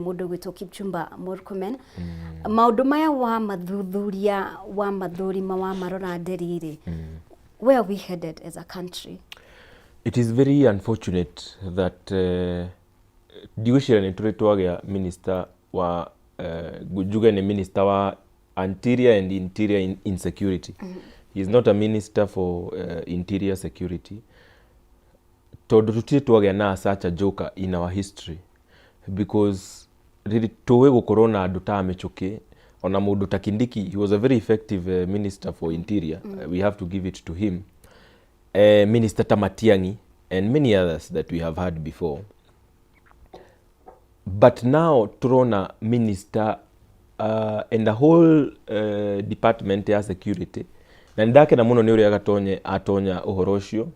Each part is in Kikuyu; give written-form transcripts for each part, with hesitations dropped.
Mũndũ gwĩtwo Kipchumba Murkomen. Maũndũ maya wa mathuthuria, wa mathũrima, wa marora nderi-rĩ, where are we headed as a country? It is very unfortunate that ndigwĩciria nĩ tũrĩ twagĩa minister wa njuge nĩ minister wa anterior and interior insecurity. He is not a minister for interior security, tondũ tũtirĩ twagĩa na such a joker in our history, because rĩrĩ tũĩ gũkorwo na andũ ta Mĩchũkĩ, ona mũndũ ta Kindiki. He was a very effective minister for interior. We have to give it to him. Minister ta Matiang'i and many others that we have had before, but now turona minister and the whole department ya security, na nĩ ndakena mũno nĩ ũrĩa Gatonye atonya ũhoro ũcio,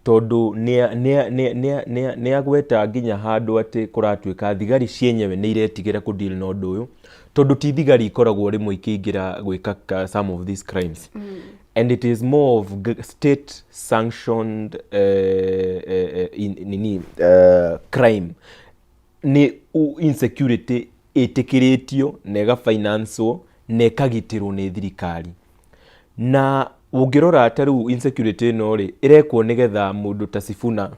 tondũ nĩ agweta nginya handũ atĩ kũratuĩka thigari cienyewe nĩ iretigĩra kũ deal na ũndũ ũyũ, tondũ ti thigari ikoragwo rĩmwe ikĩingĩra gwĩka some of these crimes, and it is more of state sanctioned nini crime. Nĩ insecurity ĩtĩkĩrĩtio na ĩgafinancwo na ĩkagitĩrwo nĩ thirikari. Na ũngĩrora ta rĩu insecurity ĩno rĩ, ĩrekwo nĩgetha mũndũ ta Sifuna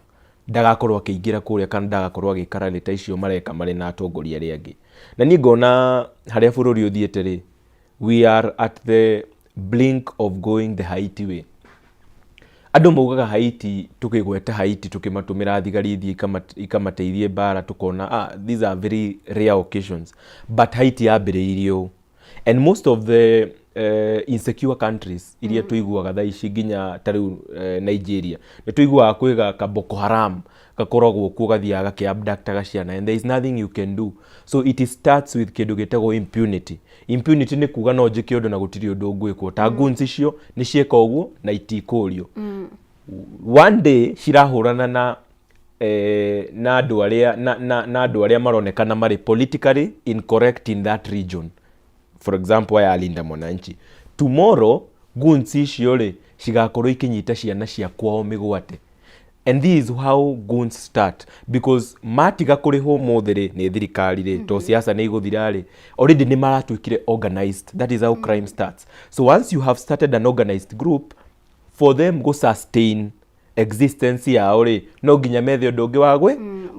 ndagakorwo akĩingĩra kũrĩa kana ndagakorwo agĩka rally ta icio mareka marĩ na atongoria arĩa angĩ. Na niĩ ngona harĩa bũrũri ũthiĩte rĩ, we are at the blink of going the Haiti way. Andũ maugaga Haiti, tũkĩgweta Haiti, tũkĩmatũmĩra thigari ithiĩ ikamateithie mbara, tũkona, ah, these are very rare occasions, but Haiti yambĩrĩirie ũũ. And most of the insecure countries iria tũiguaga thaa ici, nginya ta rĩu Nigeria, nĩ tũiguaga kwĩ ka Boko Haram gakoragwo kuo, gathiaga gakĩabductaga ciana, and there is nothing you can do. So it starts with kĩndũ gĩtagwo impunity. Impunity nĩ kuga no njĩke ũndũ na gũtirĩ ũndũ ngwĩkwo. Ta goons icio nĩ cieka ũguo na itikũrio. One day cirahũrana na na andũ arĩa na andũ arĩa maronekana marĩ politically incorrect in that region, for example aya Linda Mwananchi. Tomorrow goons icio rĩ, cigakorwo ikinyita ciana cia kwao mĩgwate. And this is how goons start, because matiga kũrĩhwo mũthĩ rĩ nĩ thirikari rĩ, to siasa nĩ igũthira rĩ, already nĩ maratuĩkire organized. That is how crime starts. So once you have started an organized group, for them go sustain existence yao rĩ, no nginya methe ũndũ ũngĩ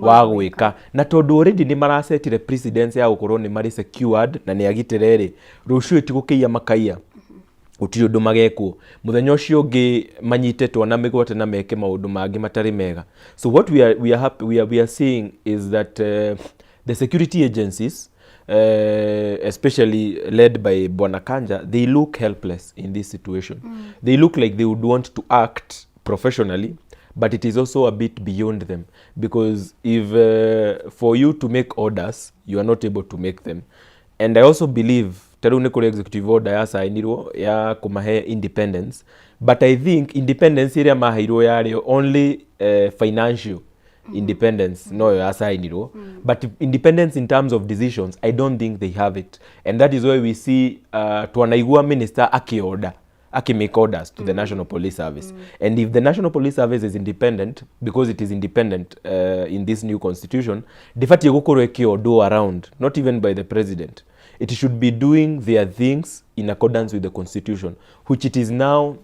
wa gwĩka. Na tondũ already nĩ marasetire precedence ya gũkorwo nĩ marĩ secured na nĩ agitĩre rĩ, rũciũ ĩtigũkĩiya makaiya, gũtirĩ ũndũ magekwo. Mũthenya ũcio ũngĩ manyite twana mĩgwate na meke maũndũ mangĩ matarĩ mega. So what we are, happy, we are seeing is that the security agencies, especially led by Bwana Kanja, they look helpless in this situation. They look like they would want to act professionally, but it is also a bit beyond them, because if for you to make orders, you are not able to make them. And I also believe ta rĩu nĩ kũrĩ executive order yacainirwo ya kũmahe independence, but I think independence ĩrĩa maheirwo yarĩ only financial independence noyo yacainirwo, but independence in terms of decisions, I don't think they have it. And that is why we see twanaigua minister akĩorder, akimake orders to the National Police Service. And if the National Police Service is independent, because it is independent in this new constitution, ndĩbatiĩ gũkorwo ĩkĩordwo around, not even by the president. It should be doing their things in accordance with the constitution, which it is now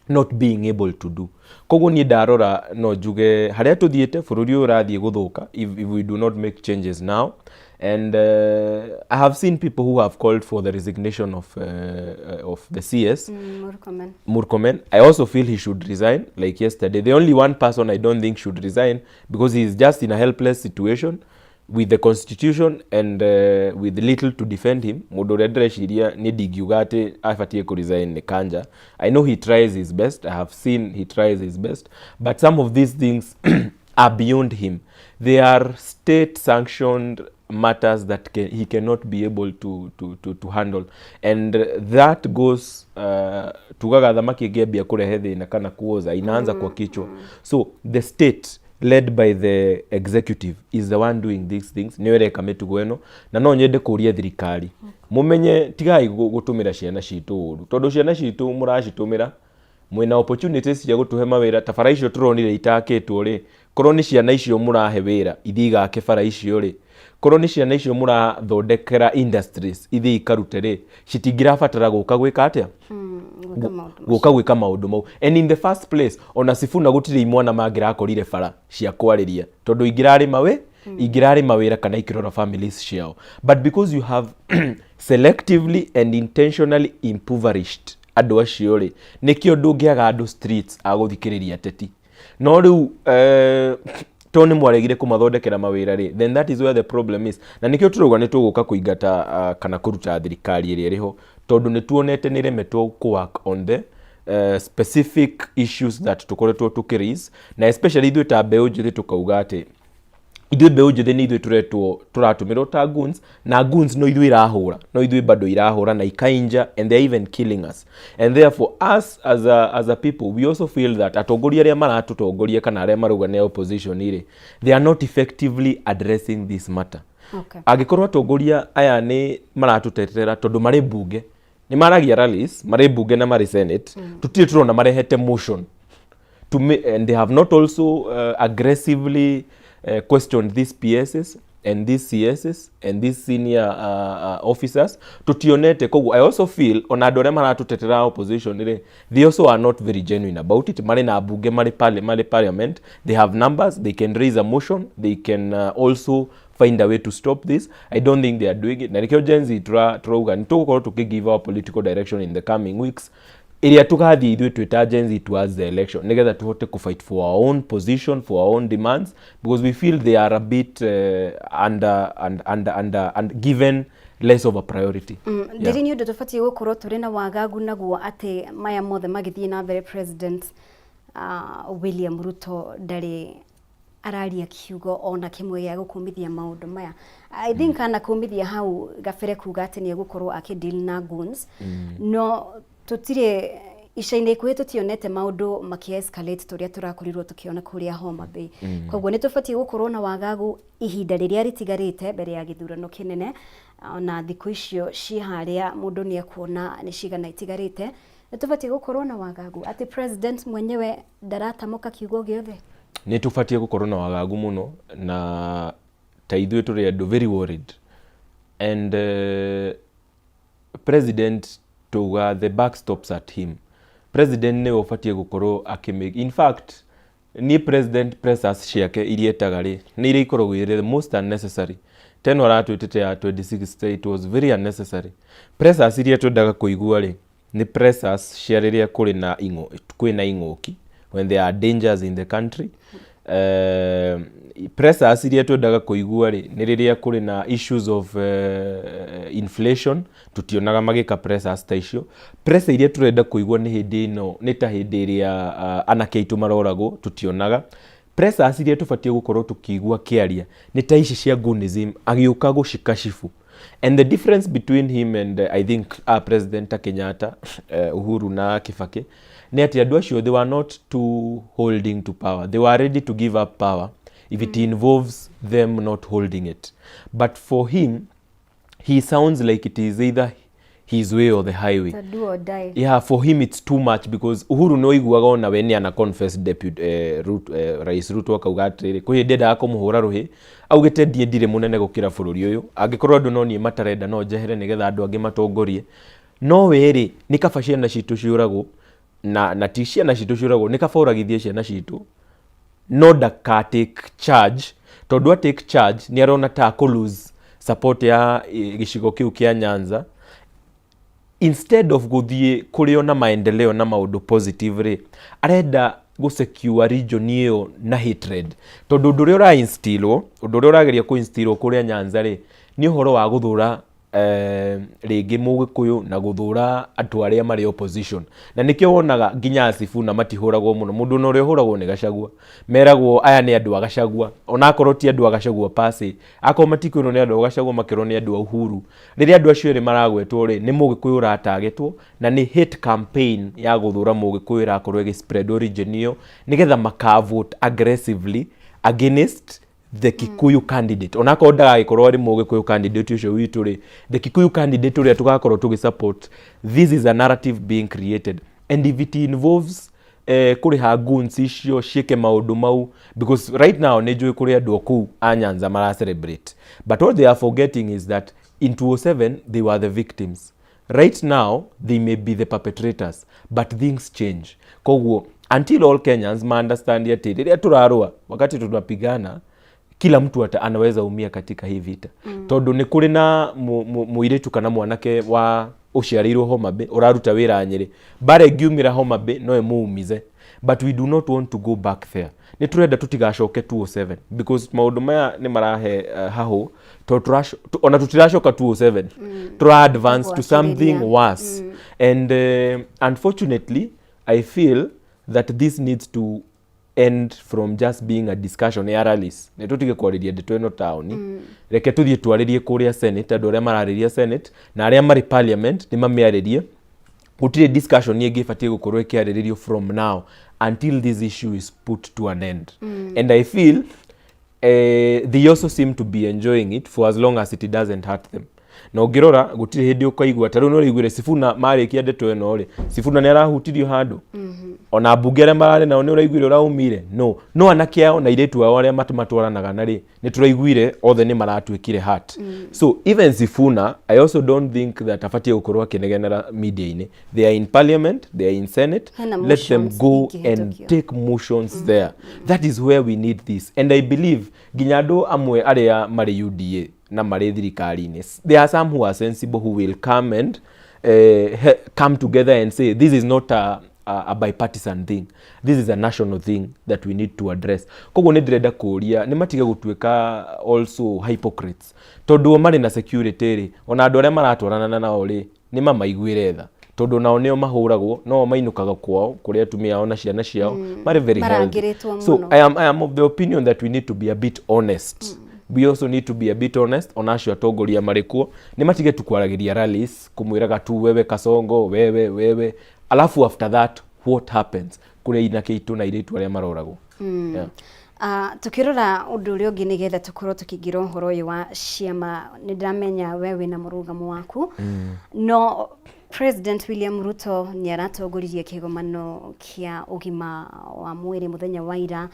not being able to do. Koguo niĩ ndarora no njuge harĩa tũthiĩte, bũrũri ũyũ ũrathiĩ gũthũka if we do not make changes now. And I have seen people who have called for the resignation of the CS. Murkomen. Murkomen. I also feel he should resign, like yesterday. The only one person I don't think should resign, because he is just in a helpless situation with the constitution and with little to defend him. Mũndũ ũrĩa ndĩreciria nĩ ndingiuga atĩ abatiĩ kũresign nĩ Kanja. I know he tries his best. I have seen he tries his best. But some of these things are beyond him. They are state sanctioned matters that he cannot be able to handle, and that goes tugaga thamaki ĩngĩambia kũrehe thĩna kana kuoza, inaanza kwa kichwa. So the state led by the executive is the one doing these things, nĩyo ĩreka mĩtugo ĩno. Na no nyende kũria thirikari, mũmenye tigai gũtũmĩra ciana citũ ũru, tondũ ciana citũ mũracitũmĩra mwĩna opportunities cia gũtũhe mawĩra ta bara icio tũronire itakĩtwo rĩ. Korwo nĩ ciana icio mũrahe wĩra ithiĩ igake bara icio rĩ, Korwo nĩ ciana icio mũrathondekera industries ithiĩ ikarute rĩ, citingĩrabatara gũka gwĩka atĩa? Gwĩka maũndũ. Gũka gwĩka maũndũ mau. And in the first place, ona Sifuna gũtirĩ imwana mangĩrakorire bara cia kwarĩria, tondũ ingĩrarĩ mawe ingĩrarĩ mawĩra kana ikĩrora families ciao. But because you have selectively and intentionally impoverished andũ acio rĩ, nĩkĩo ndũngĩaga andũ streets a gũthikĩrĩria ateti. No rĩu to nĩ mwaregire kũmathondekera mawĩra rĩ, then that is where the problem is. Na nĩkĩo tũrauga nĩ tũgũka kũingata kana kũruta thirikari ĩrĩa ĩrĩho, tondũ nĩ tuonete nĩ ĩremetwo kũ work on the specific issues that tũkoretwo tũkĩ na especially ithuĩ ta mbeũ njĩthĩ. Tũkauga atĩ ithuĩ mbeũ njĩthĩ nĩ ithuĩ tũretwo, tũratũmĩrwo ta goons, na goons no ithuĩ irahũra, no ithuĩ bado irahũra na ikainja, and they are even killing us. And therefore us as a people, we also feel that atongoria arĩa maratũtongoria kana arĩa marauga nĩ opposition rĩ, they are not effectively addressing this matter. Angĩkorwo atongoria aya nĩ maratũtetera, tondũ marĩ mbunge nĩ maragia rallies, marĩ mbunge na marĩ senate, tũtirĩ tũrona marehete motion to me, and they have not also aggressively questioned these PSs and these CSs and these senior officers, tutionete. Koguo I also feel ona andũ arĩa maratũtetera opposition rĩ, they also are not very genuine about it. Marĩ na mbunge, marĩ parliament, they have numbers, they can raise a motion, they can also find a way to stop this. I don't think they are doing it. Na nĩkĩo Gen Z turauga nĩ tũgũkorwo tũkĩ give our political direction in the coming weeks, ĩrĩa tũgathiĩ ithuĩ twĩ ta Gen Z towards the election, nĩgetha tũhote kũ fight for our own position, for our own demands, because we feel they are a bit under and under under and given less of a priority. Ndĩrĩ nĩ ũndũ tũbatiĩ gũkorwo tũrĩ na wagagu naguo atĩ maya mothe magĩthiĩ na mbere, President William Ruto ndarĩ araria kiugo ona kĩmwe gĩa gũkũmithia maũndũ maya. I think anakũmithia hau gabere kuga atĩ nĩ egũkorwo akĩ deal na goons, no tũtirĩ ica-inĩ ikuhĩ tũtionete maũndũ makĩ escalate tũrĩa tũrakorirwo tũkĩona kũrĩa Homa Bay. Koguo nĩ tũbatiĩ gũkorwo na wagagu ihinda rĩrĩa rĩtigarĩte mbere ya gĩthurano kĩnene, ona thikũ icio ciĩ harĩa mũndũ nĩ ekuona nĩ cigana itigarĩte. Nĩ tũbatiĩ gũkorwo na wagagu atĩ president mwenyewe ndaratamũka kiugo gĩothe? Nĩ tũbatiĩ gũkorwo na wagagu mũno, na ta ithuĩ tũrĩ andũ very worried. And president, tuga the buck stops at him. President nĩwe ũbatiĩ gũkorwo akĩ, in fact niĩ president pressers ciake iria etaga rĩ, nĩ iria ikoragwo irĩ the most unnecessary. Teno aratwĩtĩte ya 2060, it was very unnecessary. Pressers iria twendaga kũigua rĩ, nĩ pressers cia rĩrĩa kũrĩ na kwĩna ing'ũki, when there are dangers in the country. Pressers iria twendaga kũigua rĩ, nĩ rĩrĩa kũrĩ na issues of inflation. Tutionaga magĩka pressers ta icio. Pressure iria tũrenda kũigua nĩ hĩndĩ ĩno, nĩ ta hĩndĩ ĩrĩa anake aitũ maroragwo. Tutionaga pressures iria tũbatiĩ gũkorwo tũkĩigua kĩaria nĩ ta ici cia goonism, agĩũka gũcikashifu. And the difference between him and I think President Kenyatta, Uhuru na Kibaki nĩ atĩ andũ acio, they were not too holding to power. They were ready to give up power if it involves them not holding it. But for him, he sounds like it is either his way or the highway. Ta do or die. Yeah, for him it's too much, because Uhuru no iguaga ona we nĩ ana confess deputy Ruto, Rais Ruto akauga atĩrĩrĩ, kwĩ hĩndĩ endaga kũmũhũra rũhĩ, augĩte ndiĩ ndirĩ mũnene gũkĩra bũrũri ũyũ, angĩkorwo andũ no niĩ matarenda, no njehere nĩgetha andũ angĩ matongorie. No we rĩ, nĩ kaba ciana citũ ciũragwo, na ti ciana citũ ciũragwo, nĩ kaba ũragithie ciana citũ, no ndaka take charge, tondũ a take charge nĩ arona ta akũ lose support ya gĩcigo kĩu kĩa Nyanza. Instead of gũthiĩ kũrĩ ona maendeleo na maũndũ positive rĩ, arenda gũ secure region ĩyo na hatred, tondũ ũndũ ũrĩa ũra-instilwo, ũndũ ũrĩa ũrageria kũ-instilwo kũrĩa Nyanza rĩ, nĩ ũhoro wa gũthũra rĩngĩ Mũgĩkũyũ na gũthũra andũ arĩa marĩ opposition. Na nĩkĩo wonaga nginya Sifuna matihũragwo mũno. Mũndũ ona ũrĩa ũhũragwo nĩ Gachagua, meragwo aya nĩ andũ a Gachagua, onakorwo ti andũ a Gachagua pase. Akorwo matikwĩrwo nĩ andũ a Gachagua, makerwo nĩ andũ a Uhuru. Rĩrĩa andũ acio erĩ maragwetwo rĩ, nĩ Mũgĩkũyũ ũratagetwo, na nĩ hate campaign ya gũthũra Mũgĩkũyũ ĩrakorwo ĩgĩ spread region ĩyo, nĩgetha maka vote aggressively against the Kikuyu candidate, onakorwo ndagagĩkorwo arĩ Mũgĩkũyũ candidate ũcio witũ rĩ, the Kikuyu candidate ũrĩa tũgakorwo tũgĩ support. This is a narrative being created, and if it involves Kũrĩha goons icio ciĩke maũndũ mau, because right now nĩ njũĩ kũrĩ andũ kũu a Nyanza mara celebrate, but what they are forgetting is that in 2007 they were the victims. Right now they may be the perpetrators, but things change. Koguo until all Kenyans ma understand atĩ rĩrĩa tũrarũa, wakati tunapigana, kila mtu anaweza umia katika hii vita. Tondũ nĩ kũrĩ na mũirĩtu kana mwanake wa ũciarĩirwo Homa Bay ũraruta wĩra Nyĩrĩ, mbara ĩngiumĩra Homa Bay no ĩmũumize, but we do not want to go back there. Nĩ tũrenda tũtigacoke 207 because maũndũ maya nĩ marahe hahũ tondũ ona tũtiracoka 207, tũra advance to something Gwakĩrĩria. worse. And unfortunately I feel that this needs to end from just being a discussion ya rallies. Nĩ tũtige kwarĩria ndeto ĩno taũni, reke tũthiĩ twarĩrie kũrĩa Senate. Andũ arĩa mararĩria Senate na arĩa marĩ Parliament nĩ mamĩarĩrie. Gũtirĩ discussion ĩngĩ ĩbatiĩ gũkorwo ĩkĩarĩrĩrio from now until this issue is put to an end. And I feel they also seem to be enjoying it for as long as it doesn't hurt them. Na ũngĩrora gũtirĩ hĩndĩ ũkaigua ta rĩu no ũraiguire Sifuna marĩkia ndeto ĩno rĩ, Sifuna nĩ arahutirio handũ, ona ambunge arĩa mararĩ nao nĩ ũraiguire ũraumire no anake ao na airĩtu ao arĩa matwaranaga na rĩ, nĩ tũraiguire othe nĩ maratuĩkire hurt. So even Sifuna, I also don't think that abatiĩ gũkorwo akĩnegenera media-inĩ. They are in Parliament, they are in Senate. Hena Let them motions go and ingĩhĩtũkio. Take motions there. That is where we need this. And I believe nginya andũ amwe arĩa marĩ UDA na marĩ thirikari-inĩ, there are some who are sensible who will come and come together and say this is not a bipartisan thing, this is a national thing that we need to address. Koguo nĩ ndĩrenda kũũria nĩ matige gũtuĩka also hypocrites, tondũ o marĩ na security rĩ, ona andũ arĩa maratwarana nao rĩ, nĩ mamaiguĩre tha, tondũ nao nĩo mahũragwo, no mainũkaga kwao kũrĩa atumia ao na ciana ciao marĩ very healthy. Marangĩrĩtwo So mũno. I am of the opinion that we need to be a bit honest. We also need to be a bit honest. Ona acio atongoria marĩ kuo nĩ matige tu kwaragĩria rallies, kũmwĩraga tu, "Wewe Kasongo, wewe, wewe," alafu after that what happens kũrĩ inake itũ na airĩtu arĩa maroragwo? Yeah. Tukĩrora ũndũ ũrĩa ũngĩ, nĩgetha tũkorwo tũkĩingĩra ũhoro ũyũ wa ciama, nĩ ndĩramenya we wĩna mũrũgamo waku, no President William Ruto nĩ aratongoririe kĩgomano kĩa ũgima wa mwĩrĩ mũthenya wa ira,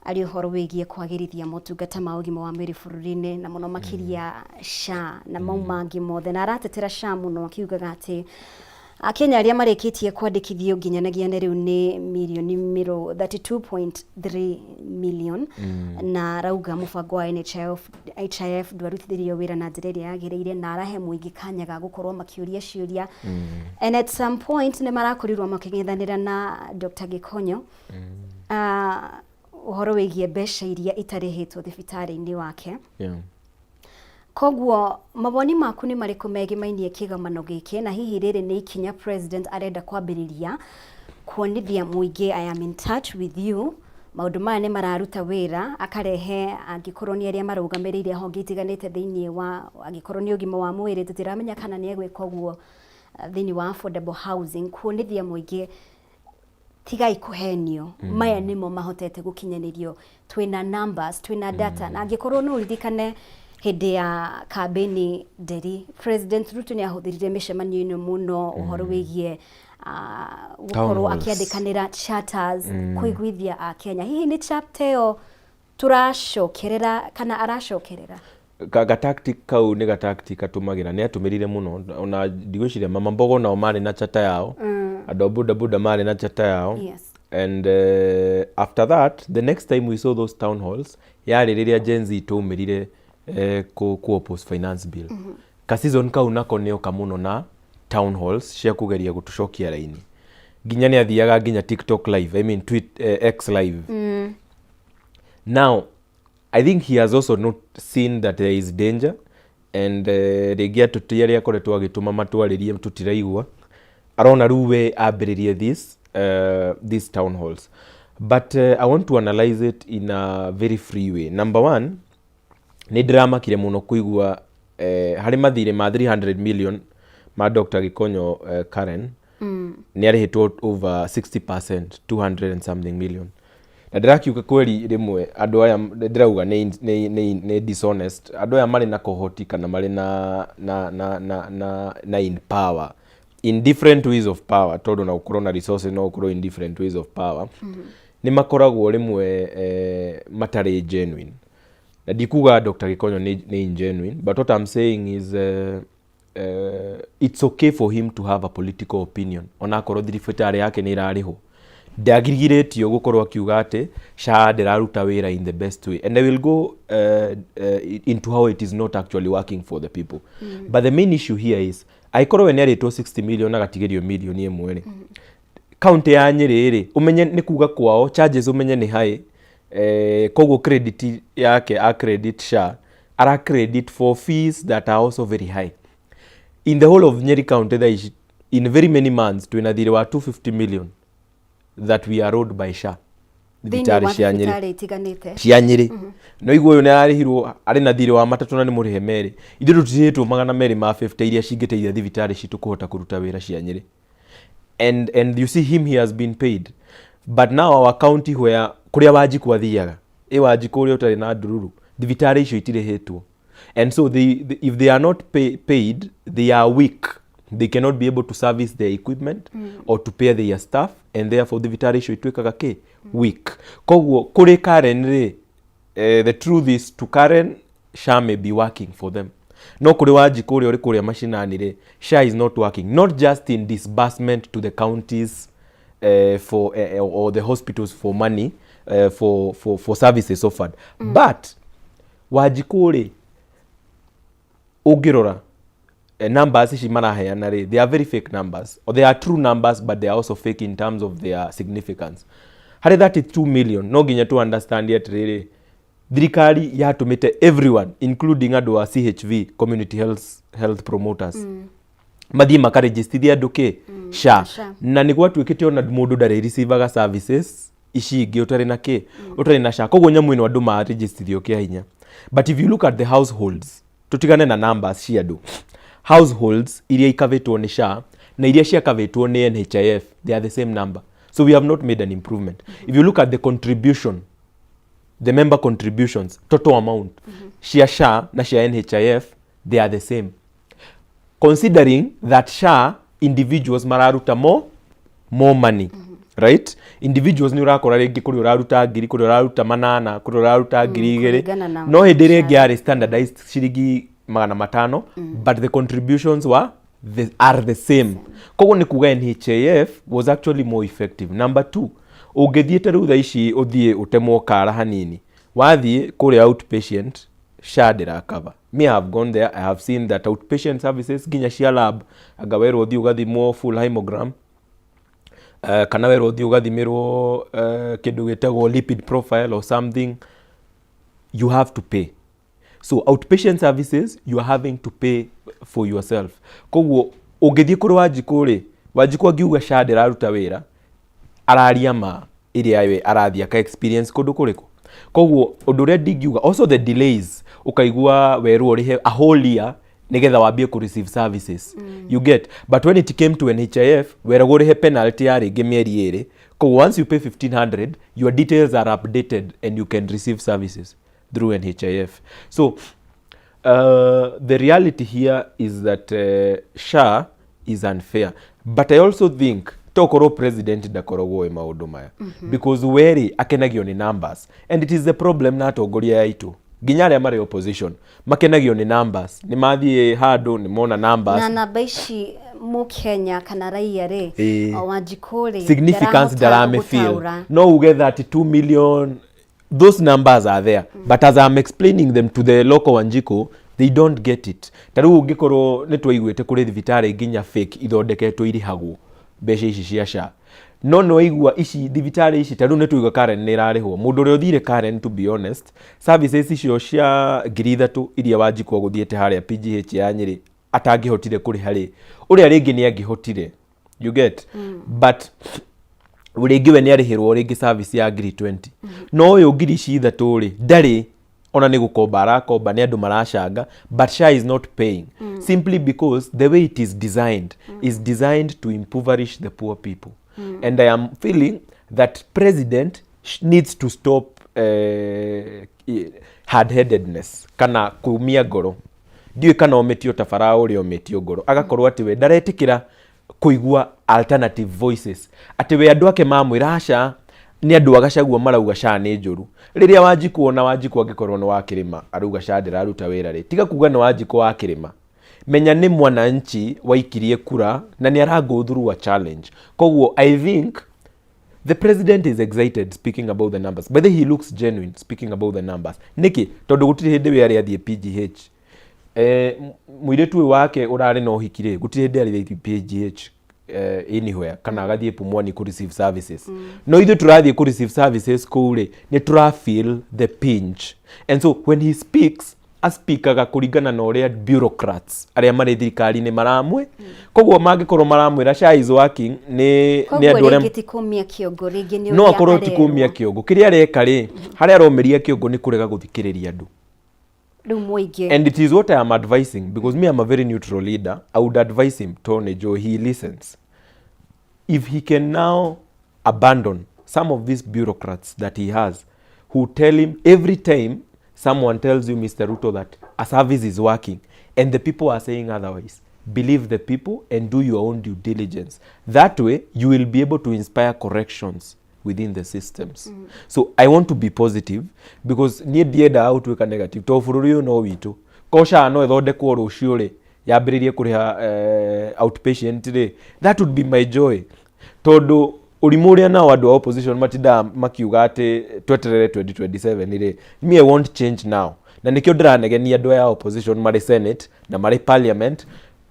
arĩ ũhoro wĩgiĩ kwagĩrithia motungata ma ũgima wa mwĩrĩ bũrũri-inĩ, na mũno makĩria SHA na mau mangĩ mothe, na aratetera SHA mũno akiugaga atĩ Akenya arĩa marĩkĩtie kwandĩkithio nginyanagia na rĩu nĩ mirioni 32.3 million, na arauga mũbango wa NHIF, HIF ndwarutithirio wĩra na njĩra ĩrĩa yagĩrĩire, na arahe mũingĩ kanya ga gũkorwo makĩũria ciũria. And at some point nĩ marakorirwo makĩng'ethanĩra na Dr. Gĩkonyo ũhoro wĩgiĩ mbeca iria itarĩhĩtwo thibitarĩ-inĩ wake. Koguo mawoni maku nĩ marĩkũ megĩmainie kĩgomano gĩkĩ, na hihi rĩrĩ nĩ ikinya president arenda kwambĩrĩria kuonithia mũingĩ, "I am in touch with you, maũndũ maya nĩ mararuta wĩra," akarehe angĩkorwo nĩ arĩa marũgamĩrĩire honge itiganĩte thĩinĩ wa, angĩkorwo nĩ ũgima wa mwĩrĩ, tũtiramenya kana nĩ egwĩka ũguo thĩinĩ wa affordable housing, kuonithia mũingĩ, "Tigai kũhenio, maya nĩmo mahotete gũkinyanĩrio, twĩna numbers, twĩna data"? Na angĩkorwo no ũririkane hĩndĩ ya kambĩni nderi, President Ruto nĩ ahũthĩrire mĩcemanio ĩno mũno ũhoro wĩgiĩ gũkorwo halls. Akĩandĩkanĩra charters kũiguithia Akenya. Hihi nĩ chapter ĩyo tũracokerera kana aracokerera? Ga tactic kau nĩ ga tactic atũmagĩra, nĩ atũmĩrire mũno. Ona ndigwĩciria mama mbogo nao marĩ na chata yao, andũ a boda boda marĩ na chata yao. And after that, the next time we saw those town halls yarĩ rĩrĩa Gen Z twaumĩrire ku oppose finance bill. Ka season kau nako nĩoka mũno na town halls cia kũgeria gũtũcokia raini, nginya nĩ athiaga nginya TikTok live, I mean tweet, X live. Now I think he has also not seen that there is danger, and rĩngĩ atũti arĩa akoretwo agĩtũma matwarĩrie tũtiraigua, arona rĩu we ambĩrĩrie this town halls. But I want to analyze it in a very free way. Number one, nĩ ndĩramakire mũno kũigua harĩ mathirĩ ma 300 million ma Dr. Gikonyo, Karen nĩ arĩhĩtwo over 60%, 200 and something million, na ndĩrakiuga kweri rĩmwe andũ aya ndĩrauga nĩ dishonest, andũ aya marĩ na kohoti kana marĩ na in power. in different ways of power, tondũ na gũkorwo na resources no gũkorwo in different ways of power, nĩ makoragwo rĩmwe matarĩ genuine. Na ndikuga Dr. Gikonyo nĩ ingenuine, but what I'm saying is it's okay for him to have a political opinion, onakorwo thibitarĩ yake nĩ ĩrarĩhwo. Ndagirĩtio gũkorwo akiuga atĩ SHA ndĩraruta wĩra in the best way, and I will go into how it is not actually working for the people. But the main issue here is, angĩkorwo we nĩ arĩtwo 60 million agatigĩrio mirioni 1 rĩ, kaunti ya Nyĩrĩ rĩ, ũmenye nĩ kuga kwao charges, ũmenye nĩ high. Koguo credit yake a credit SHA ara credit for fees that are also very high. In the whole of Nyeri County thaa ici, in very many months, twĩna thirĩ wa 250 million that we are owed by SHA. Thĩinĩ thibitarĩ wa cia Nyĩrĩ. Thibitarĩ itiganĩte. Cia Nyĩrĩ. No igua ũyũ nĩ ararĩhirwo, arĩ na thirĩ wa matatũ na nĩ mũrĩhe merĩ. Ithuĩ tũtirĩhĩtwo 250 iria cingĩteithia thibitarĩ citũ kũhota kũruta wĩra cia Nyĩrĩ. And you see him, he has been paid, but now our county, where kũrĩa Wanjikũ athiaga, ĩ Wanjikũ ũrĩa ũtarĩ na ndururu, thibitarĩ icio itirĩhĩtwo. And so if they are not paid, they are weak. They cannot be able to service their equipment or to pay their staff, and therefore thibitarĩ icio ituĩkaga kĩ weak. Koguo kũrĩ Karen rĩ, the truth is, to Karen, SHA may be working for them, no kũrĩ Wanjikũ ũrĩa ũrĩ kũrĩa macinani rĩ, SHA is not working, not just in disbursement to the counties for or the hospitals for money for services offered, but Wanjikũ rĩ, ũngĩrora numbers ici maraheana rĩ, they are very fake numbers, or they are true numbers, but they are also fake in terms of their significance. Harĩ 32 million, no nginya tu understand atĩrĩrĩ, thirikari yatũmĩte everyone, including andũ a CHV, community health promoters, mathiĩ makarejistithia andũ kĩ SHA. SHA. Na nĩ gwatuĩkĩte ona mũndũ ndarĩ receivaga services ici ingĩ ũtarĩ na kĩ, ũtarĩ na SHA. Koguo nyamũ ĩno andũ marejistithio kĩa hinya. But if you look at the households, tutigane na numbers cia andũ, households iria ikavĩtwo nĩ SHA na iria ciakavĩtwo nĩ NHIF, they are the same number. So we have not made an improvement. If you look at the contribution, the member contributions, total amount cia SHA na cia NHIF, they are the same, considering that SHA individuals mararuta more money, right? Individuals nĩ ũrakora rĩngĩ kũrĩ ũraruta ngiri, kũrĩ ũraruta 800, kũrĩ ũraruta 2000. Kũringana na No hĩndĩ ĩrĩa ĩngĩ yarĩ standardized ciringi 500, but the contributions are the same. Koguo nĩ kuga NHIF was actually more effective. Number two, ũngĩthiĩ ta rĩu thaa ici ũthiĩ ũtemwo kara hanini, wathiĩ kũrĩa outpatient, SHA ndĩrakava. Me, I have gone there. I have seen that outpatient services, nginya cia lab, anga werwo ũthiĩ ũgathimwo full hemogram, kana werwo ũthiĩ ũgathimĩrwo kĩndũ gĩtagwo lipid profile or something, you have to pay. So outpatient services, you are having to pay for yourself. Koguo ũngĩthiĩ kũrĩ Wanjikũ rĩ, Wanjikũ angiuga SHA ndĩraruta wĩra, araria ma ĩrĩa we arathiĩ aka experience kũndũ kũrĩkũ. Koguo ũndũ ũrĩa ndingiuga, also the delays, ũkaigua werwo ũrĩhe a whole year nĩgetha wambie kũ receive services, you get? But when it came to NHIF, weragwo ũrĩhe penalty ya rĩngĩ mĩeri 2. Koguo once you pay 1500, your details are updated and you can receive services through NHIF. So the reality here is that SHA is unfair, but I also think tokorwo president ndakoragwo ĩ maũndũ maya, because werĩ akenagio nĩ numbers, and it is the problem na atongoria aitũ, nginya arĩa marĩ opposition, makenagio nĩ numbers. Nĩ mathiĩ handũ nĩ mona numbers. Na namba ici mũkenya kana raia rĩ, Wanjikũ rĩ, significance ndarahota ndarame feel. gũtaũra. No uge 32 million, those numbers are there, but as I'm explaining them to the local Wanjiku, they don't get it. Ta rĩu ũngĩkorwo nĩ twaiguĩte kũrĩ thibitarĩ nginya fake ithondeketwo irĩhagwo mbeca ici cia SHA, no nĩ waigua ici thibitarĩ ici, ta rĩu nĩ twaigua Karen nĩ ĩrarĩhwo. Mũndũ ũrĩa ũthire Karen, to be honest, services icio cia 3000 iria Wanjikũ agũthiĩte harĩa PGH ya Nyĩrĩ atangĩhotire kũrĩha rĩ, ũrĩa rĩngĩ nĩ angĩhotire, you get? But rĩngĩ we nĩ arĩhĩrwo rĩngĩ service ya ngiri 20, no ũyũ ngiri ici ithatũ rĩ, ndarĩ ona nĩ gũkomba arakomba, nĩ andũ maracanga, but SHA is not paying, simply because the way it is designed is designed to impoverish the poor people. And I am feeling that president needs to stop hard-headedness kana kumia ngoro. Ndiũĩ kana omĩtio ta Farao ũrĩa omĩtio ngoro, agakorwo atĩ we ndaretĩkĩra. Kũigua alternative voices, atĩ we andũ ake mamwĩra aca, nĩ andũ a Gachagua marauga SHA nĩ njũru. Rĩrĩa Wanjikũ, ona Wanjikũ angĩkorwo nĩ wa kĩrĩma, arauga SHA ndĩraruta wĩra rĩ, tiga kuga nĩ Wanjikũ wa kĩrĩma, menya nĩ mwananchi waikirie kura na nĩ ara go through a challenge. Koguo I think the president is excited speaking about the numbers. By the way, he looks genuine speaking about the numbers. Nĩkĩ? Tondũ gũtirĩ hĩndĩ we arĩ athiĩ PGH. Mũirĩtu ũyũ wake ũrarĩ na ũhiki rĩ, gũtirĩ hĩndĩ arĩ athiĩ PGH anywhere kana agathiĩ Pumwani kũ receive services. No ithuĩ tũrathiĩ kũ receive services kũu rĩ, nĩ tũra feel the pinch. And so when he speaks, aspikaga kũringana na ũrĩa bureaucrats arĩa marĩ thirikari-inĩ maramwĩ. Koguo mangĩkorwo maramwĩra SHA is working, nĩ Koguo andũ arĩa rĩngĩ ti kũmia kĩongo, rĩngĩ nĩ no ũrĩa akorwo ti kũmia arerwo. Kĩongo kĩrĩa areka rĩ, harĩa aromĩria kĩongo nĩ kũrega gũthikĩrĩria andũ. Rĩu mũingĩ. And it is what I am advising, because me, I'm a very neutral leader. I would advise him, Tony Joe, he listens, if he can now abandon some of these bureaucrats that he has who tell him every time someone tells you, Mr. Ruto, that a service is working and the people are saying otherwise, believe the people and do your own due diligence. That way you will be able to inspire corrections within the systems. So I want to be positive because niĩ ndiendaga gũtuĩka negative, tondũ bũrũri ũyũ no witũ. Ko SHA no ĩthondekwo rũciũ rĩ, yambĩrĩrie kũrĩha outpatient rĩ, that would be my joy, tondũ ũrimũ ũrĩa nao andũ a opposition matindaga makiuga atĩ tweterere 2027 rĩ, me, I want change now. Na nĩkĩo ndĩranegenia andũ aya a opposition marĩ Senate na marĩ Parliament,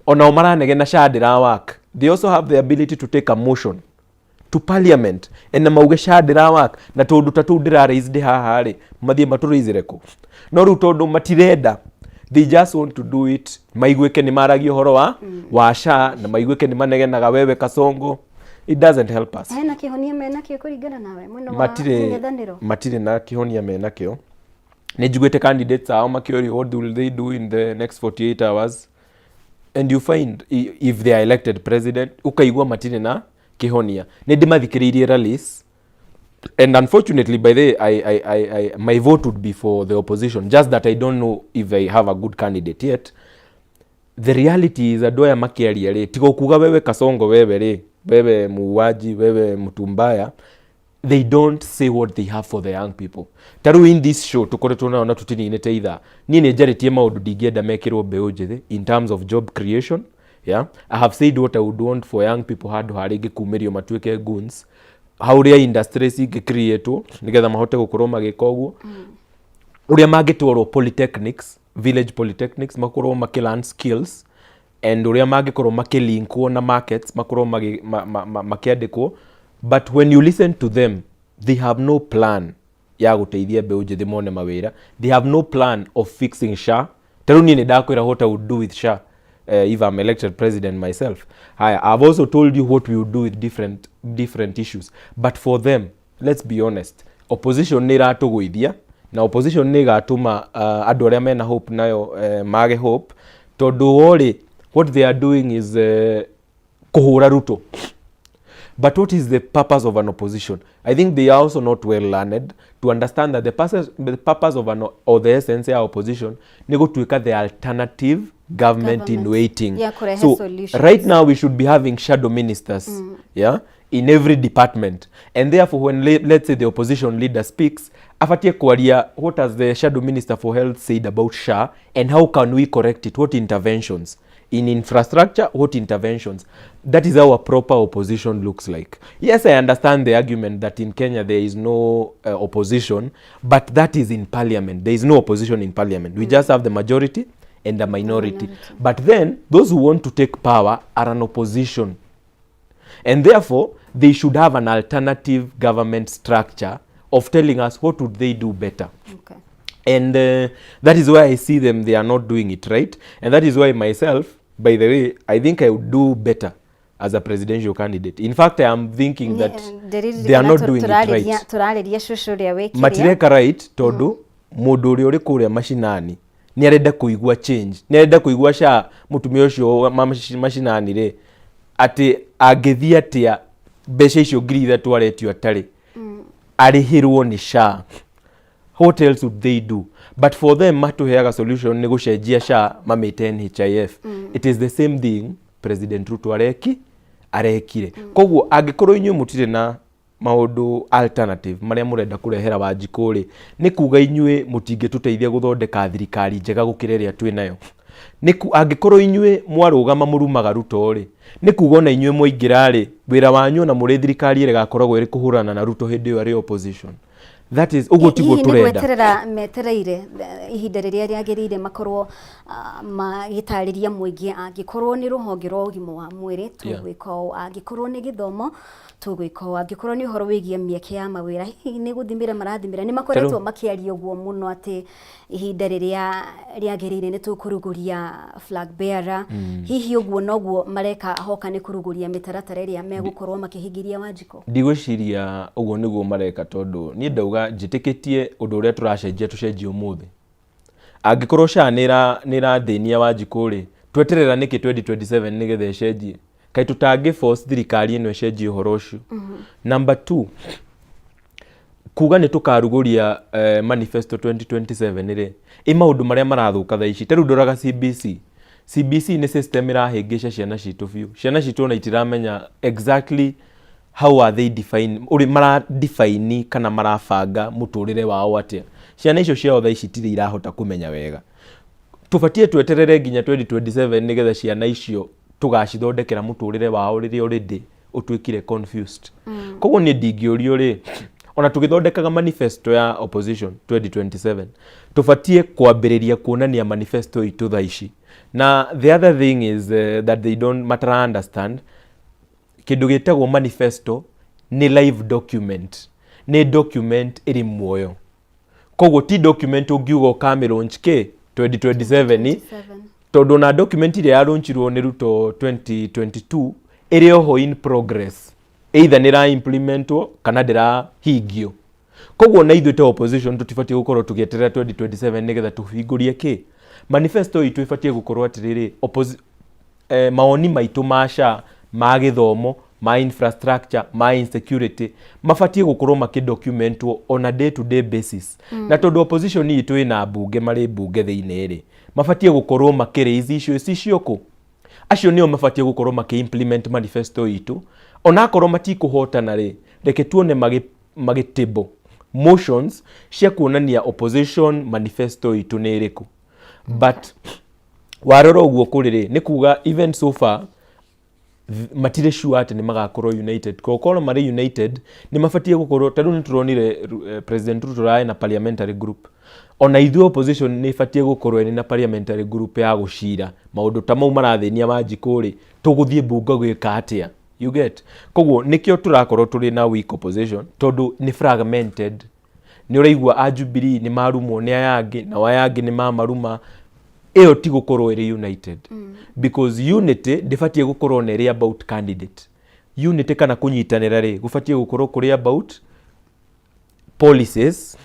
onao maranegena SHA ndĩra work. They also have the ability to take a motion to Parliament and na mauge SHA ndĩra work, na tũndũ ta tũu ndĩra raise haha rĩ, mathiĩ matũraisĩre kũ? No rĩu tondũ matirenda, they just want to do it maiguĩke nĩ maragia ũhoro wa SHA na maiguĩke nĩ manegenaga wewe Kasongo. It doesn't help us. Hena kĩhonia menakĩo kũringana nawe mwena wa Matirĩ. mũng'ethanĩro? Matirĩ na kĩhonia menakĩo. Nĩ njiguĩte candidates ao makĩũrio what will they do in the next 48 hours, and you find if they are elected president, ũkaigua matirĩ na kĩhonia. Nĩ ndĩmathikĩrĩirie rallies, and unfortunately, by the way, my vote would be for the opposition, just that I don't know if I have a good candidate yet. The reality is, andũ aya makĩaria rĩ, tiga kuga wewe Kasongo, wewe rĩ, wewe muuaji, wewe mtu mbaya, they don't say what they have for the young people. Ta rĩu in this show tũkoretwo nao na tũtininĩte ithaa, niĩ nĩ njarĩtie maũndũ ndingĩenda mekĩrwo mbeũ njĩthĩ in terms of job creation. Yeah, I have said what I would want for young people handũ ha rĩngĩ kumĩrio matuĩke goons, haũrĩa industries ingĩ nĩgetha mahote gũkorwo magĩka ũguo, ũrĩa mangĩtwarwo polytechnics, village polytechnics, makorwo makĩ learn skills, and ũrĩa mangĩkorwo makĩlinkwo na markets, makorwo makĩandĩkwo. But when you listen to them, they have no plan ya gũteithia mbeũ njĩthĩ mone mawĩra. They have no plan of fixing SHA. Ta rĩu niĩ nĩ ndakwĩra what I would do with SHA if I'm elected president myself. Haya, I've also told you what we would do with different, different issues. But for them, let's be honest, opposition nĩ ĩratũgũithia, na opposition nĩ ĩgatũma andũ arĩa mena hope nayo mage hope, tondũ worĩ what they are doing is kũhũra Ruto. But what is the purpose of an opposition? I think they are also not well learned to understand that the purpose of an or the essence ya opposition nĩ gũtuĩka the alternative government in Government. waiting. Yeah, kũrehe So solutions. right now we should be having shadow ministers, yeah, in every department. And therefore when let's say the opposition leader speaks, abatie kwaria what has the shadow minister for health said about SHA and how can we correct it, what interventions in infrastructure, what interventions. That is how a proper opposition looks like. Yes, I understand the argument that in Kenya there is no opposition, but that is in Parliament. There is no opposition in Parliament. We just have the majority and the minority. But then those who want to take power are an opposition, and therefore they should have an alternative government structure of telling us what would they do better. And that is why I see them, they are not doing it right. And that is why myself, by the way, I think I would do better as a presidential candidate. In fact, I am thinking that they are not doing it right. Tũrarĩria cũcũ ũrĩa wĩ kĩrĩa. Matireka right, tondũ mũndũ ũrĩa ũrĩ kũrĩa macinani nĩ arenda kũigua change, nĩ arenda kũigua SHA. Mũtumia ũcio wa macinani rĩ, atĩ angĩthiĩ atĩa mbeca icio 3,000 aretio atarĩ arĩhĩrwo nĩ SHA? What else would they do? But for them, matũheaga solution nĩ gũcenjia SHA mamĩte NHIF. It is the same thing President Ruto areki. Arekire. Koguo angĩkorwo inyuĩ mũtirĩ na maũndũ alternative marĩa mũrenda kũrehera Wanjikũ rĩ, nĩ kuga inyuĩ mũtingĩtũteithia gũthondeka thirikari njega gũkĩra ĩrĩa twĩ nayo. Angĩkorwo inyuĩ mwarũgama mũrumaga Ruto rĩ, nĩ kuga ona inyuĩ mwaingĩra rĩ, wĩra wanyu ona mũrĩ thirikari ĩrĩa ĩgakoragwo ĩrĩ kũhũrana na Ruto hĩndĩ ĩyo arĩ opposition. That is ũguo tiguo Hihi nĩ tũrenda. Gweterera metereire ihinda rĩrĩa rĩagĩrĩire makorwo magĩtarĩria mũingĩ, angĩkorwo nĩ rũhonge rwa ũgima wa mwĩrĩ tũgwĩka ũũ, angĩkorwo nĩ gĩthomo tũgwĩka ũũ, angĩkorwo nĩ ũhoro wĩgiĩ mĩeke ya mawĩra, hihi nĩ gũthimĩra marathimĩra? Nĩ makoretwo makĩaria ũguo mũno atĩ ihinda rĩrĩa rĩagĩrĩire nĩ tũkũrugũria flag bearer. Hihi ũguo noguo mareka hoka nĩ kũrugũria mĩtaratara ĩrĩa megũkorwo makĩhingĩria Wanjikũ? Ndigwĩciria ũguo nĩguo mareka, tondũ niĩ ndauga njĩtĩkĩtie ũndũ ũrĩa tũracenjia tũcenjie ũmũthĩ. Angĩkorwo SHA nĩ ĩrathĩnia Wanjikũ rĩ, tweterera nĩkĩ 2027 nĩgetha ĩcenjie? Kaĩ tũtangĩ force thirikari ĩno ĩcenjie ũhoro ũcio? Number two, kuga nĩ tũkarugũria manifesto 2027 rĩ, ĩ maũndũ marĩa marathũka thaa ici? Ta rĩu ndoraga CBC. CBC nĩ system ĩrahĩngĩca ciana citũ biũ. Ciana citũ ona itiramenya exactly how are they define, ũrĩ mara define kana marabanga mũtũrĩre wao atĩa. Ciana icio ciao thaa ici itirĩ irahota kũmenya wega. Tũbatiĩ tweterere nginya 2027 nĩgetha ciana icio tũgacithondekera mũtũrĩre wao rĩrĩa already ũtuĩkire confused? Koguo niĩ ndingĩũrio rĩ, ona tũgĩthondekaga manifesto ya opposition 2027, tũbatiĩ kwambĩrĩria kuonania manifesto itũ thaa ici. Na the other thing is that they don't matara understand kĩndũ gĩtagwo manifesto nĩ live document, nĩ document ĩrĩ muoyo. Koguo ti document ũngiuga ũkamĩ launch kĩ 2027, tondũ ona document ĩrĩa yalaunchirwo nĩ Ruto 2022 ĩrĩ oho in progress, either nĩ ĩra implementwo kana ndĩrahingio. Koguo na ithuĩ ta opposition tũtibatiĩ gũkorwo tũgĩeterera 2027 nĩgetha tũhingũrie kĩ manifesto itũ. Ĩbatiĩ gũkorwo atĩrĩrĩ, mawoni maitũ ma SHA, ma gĩthomo, ma infrastructure, ma insecurity mabatiĩ gũkorwo makĩdocumentwo on a day to day basis. Na tondũ opposition itũ ĩna mbunge, marĩ mbunge thĩinĩ rĩ, mabatiĩ gũkorwo makĩ raise issues icio kũ acio nĩo mabatiĩ gũkorwo makĩ implement manifesto itũ. Onakorwo matikũhotana rĩ, reke tuone magĩ table motions cia kuonania opposition manifesto itũ nĩ ĩrĩkũ. But warora ũguo kũrĩ rĩ, nĩ kuga even so far matirĩ sure atĩ nĩ magakorwo united. Korwo marĩ united nĩ mabatiĩ gũkorwo ta rĩu nĩ tũronire President Ruto arĩ na parliamentary group. Ona ithuĩ opposition nĩ ĩbatiĩ gũkorwo ĩrĩ na parliamentary group ya gũcira maũndũ ta mau marathĩnia Wanjikũ rĩ, tũgũthiĩ mbunge gwĩka atĩa? You get? Koguo nĩkĩo tũrakorwo tũrĩ na weak opposition, tondũ nĩ fragmented. Nĩ ũraigua a Jubilee nĩ marumwo nĩ aya angĩ, nao aya angĩ nĩ mamaruma. Ĩyo ti gũkorwo ĩrĩ united, because unity ndĩbatiĩ gũkorwo na ĩrĩ about candidate. Unity kana kũnyitanĩra rĩ, gũbatiĩ gũkorwo kũrĩ about policies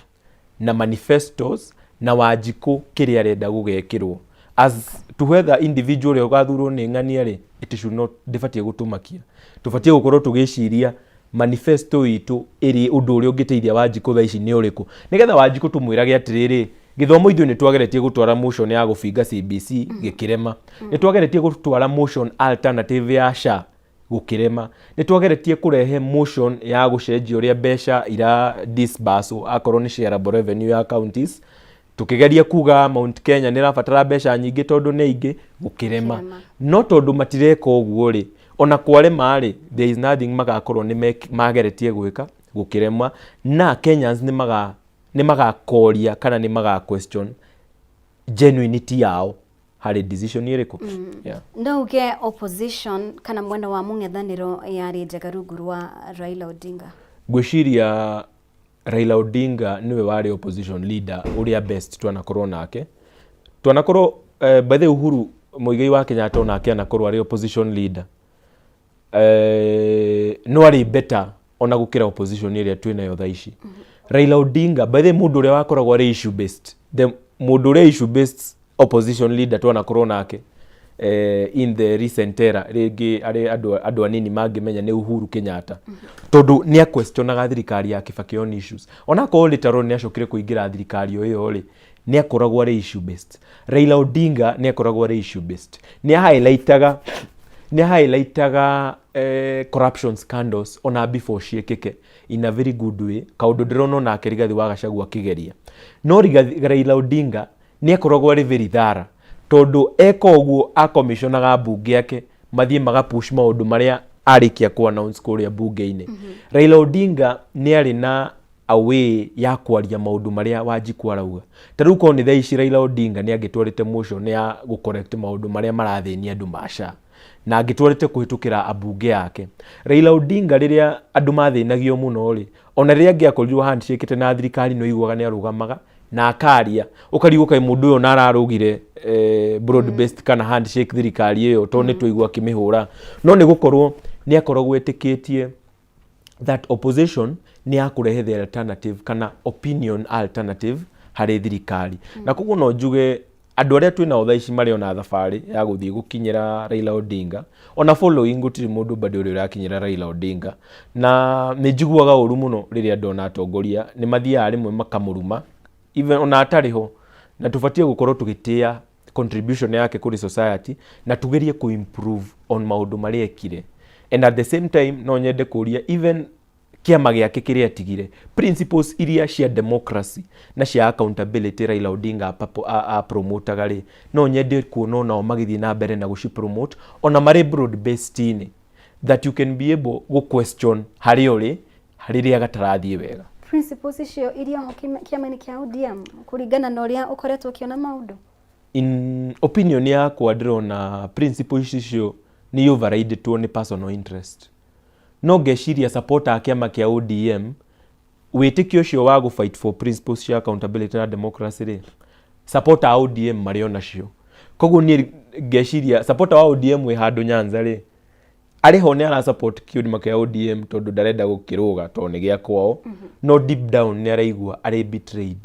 na manifestos na Wanjikũ kĩrĩa arenda gũgekĩrwo. As to whether individual ũrĩa ũgathurwo nĩ ng'ania rĩ, it should not, ndĩbatiĩ gũtũmakia. Tũbatiĩ gũkorwo tũgĩciria manifesto itũ ĩrĩ ũndũ ũrĩa ũngĩteithia Wanjikũ thaa ici nĩ ũrĩkũ, nĩgetha Wanjikũ tũmwĩrage atĩrĩrĩ, gĩthomo ithuĩ nĩ twageretie gũtwara motion ya gũbinga CBC, gĩkĩrema. Nĩ twageretie gũtwara motion alternative ya SHA, gũkĩrema. Nĩ twageretie kũrehe motion ya gũcenjia ũrĩa mbeca ira disburse, akorwo nĩ shareable revenue ya counties. Tũkĩgeria kuga Mount Kenya nĩ ĩrabatara mbeca nyingĩ tondũ nĩ aingĩ, gũkĩrema. Gũkĩrema. No tondũ matireka ũguo rĩ, ona kwarema rĩ, there is nothing magakorwo nĩ mageretie gwĩka gũkĩrema. Na Kenyans nĩ magakoria kana nĩ maga question genuinity yao harĩ decision ĩrĩkũ, yeah. No uge opposition kana mwena wa mũng'ethanĩro yarĩ njega rungu rwa Raila Odinga? Ngwĩciria Raila Odinga nĩwe warĩ opposition leader ũrĩa best twanakorwo nake, twanakorwo by the way, Uhuru Muigai wa Kenyatta onake anakorwo arĩ opposition leader, no arĩ better ona gũkĩra opposition ĩrĩa twĩ nayo thaa ici. Raila Odinga, by the way, mũndũ ũrĩa wakoragwo arĩ issue based, the mũndũ ũrĩa issue based opposition leader twanakorwo nake in the recent era, rĩngĩ arĩ andũ anini mangĩmenya nĩ Uhuru Kenyatta, tondũ nĩ aquestionaga thirikari ya Kibaki on issues. Onakorwo later on nĩ acokire kũingĩra thirikari o ĩyo rĩ, nĩ akoragwo arĩ issue based. Raila Odinga nĩ akoragwo arĩ issue based, nĩ highlightaga Nĩ highlightaga corruption scandals ona before ciĩkĩke in a very good way, kaũndũ ndĩrona onake Rigathi wa Gachagua akĩgeria. No Rigathi, Raila Odinga nĩ akoragwo arĩ very thara, tondũ eka ũguo akomiconaga mbunge ake mathiĩ magapush maũndũ marĩa arĩkia ku announce kũrĩa mbunge-inĩ. Raila Odinga nĩ arĩ na a way ya kwaria maũndũ marĩa Wanjikũ arauga. Ta rĩu korwo nĩ thaa ici, Raila Odinga nĩ angĩtwarĩte motion ya gũ correct maũndũ marĩa marathĩnia andũ ma SHA, na angĩtwarĩte kũhĩtũkĩra ambunge yake. Raila Odinga, rĩrĩa andũ mathĩnagio mũno rĩ, ona rĩrĩa angĩakorirwo handshake na thirikari, no iguaga nĩ arũgamaga na akaria, ũkarigwo kaĩ mũndũ ũyũ ona ararũgire broad based kana handshake thirikari ĩyo, tondũ nĩ twaigua akĩmĩhũra. No nĩ gũkorwo nĩ akoragwo etĩkĩtie that opposition nĩ ya kũrehe the alternative kana opinion alternative harĩ thirikari. Na koguo no njuge andũ arĩa twĩ nao thaa ici marĩ ona thabarĩ ya gũthiĩ gũkinyĩra Raila Odinga. Ona following, gũtirĩ mũndũ bado ũrĩa ũrakinyĩra Raila Odinga. Na nĩ njiguaga ũru mũno rĩrĩa ndona atongoria nĩ mathiaga rĩmwe makamũruma even ona atarĩ ho, na tũbatiĩ gũkorwo tũgĩtĩa contribution yake kũrĩ society na tugerie ku improve on maũndũ marĩa ekire. And at the same time, no nyende kũria even kĩama gĩake kĩrĩa atigire, principles iria cia democracy na cia accountability Raila Odinga apromotaga rĩ, no nyende kuona onao magĩthiĩ na mbere na gũci promote ona marĩ broad based-inĩ, that you can be able gũ question harĩa ũrĩ rĩrĩa gatarathiĩ wega. Principles icio iria ho kĩama-inĩ kĩa ODM, kũringana na ũrĩa ũkoretwo ũkĩona maũndũ? In opinion yakwa, ndĩrona principles icio nĩ overridetwo nĩ personal interest. No ngeciria supporter a kĩama kĩa ODM, wĩtĩkio ũcio wa gũ fight for principles cia accountability na democracy rĩ, supporter a ODM marĩ onacio. Koguo niĩ ngeciria supporter wa ODM wĩ handũ Nyanza rĩ, arĩ ho nĩ ara support kĩama kĩa ODM tondũ ndarenda gũkĩrũga tondũ nĩ gĩa kwao, no deep down nĩ araigua arĩ betrayed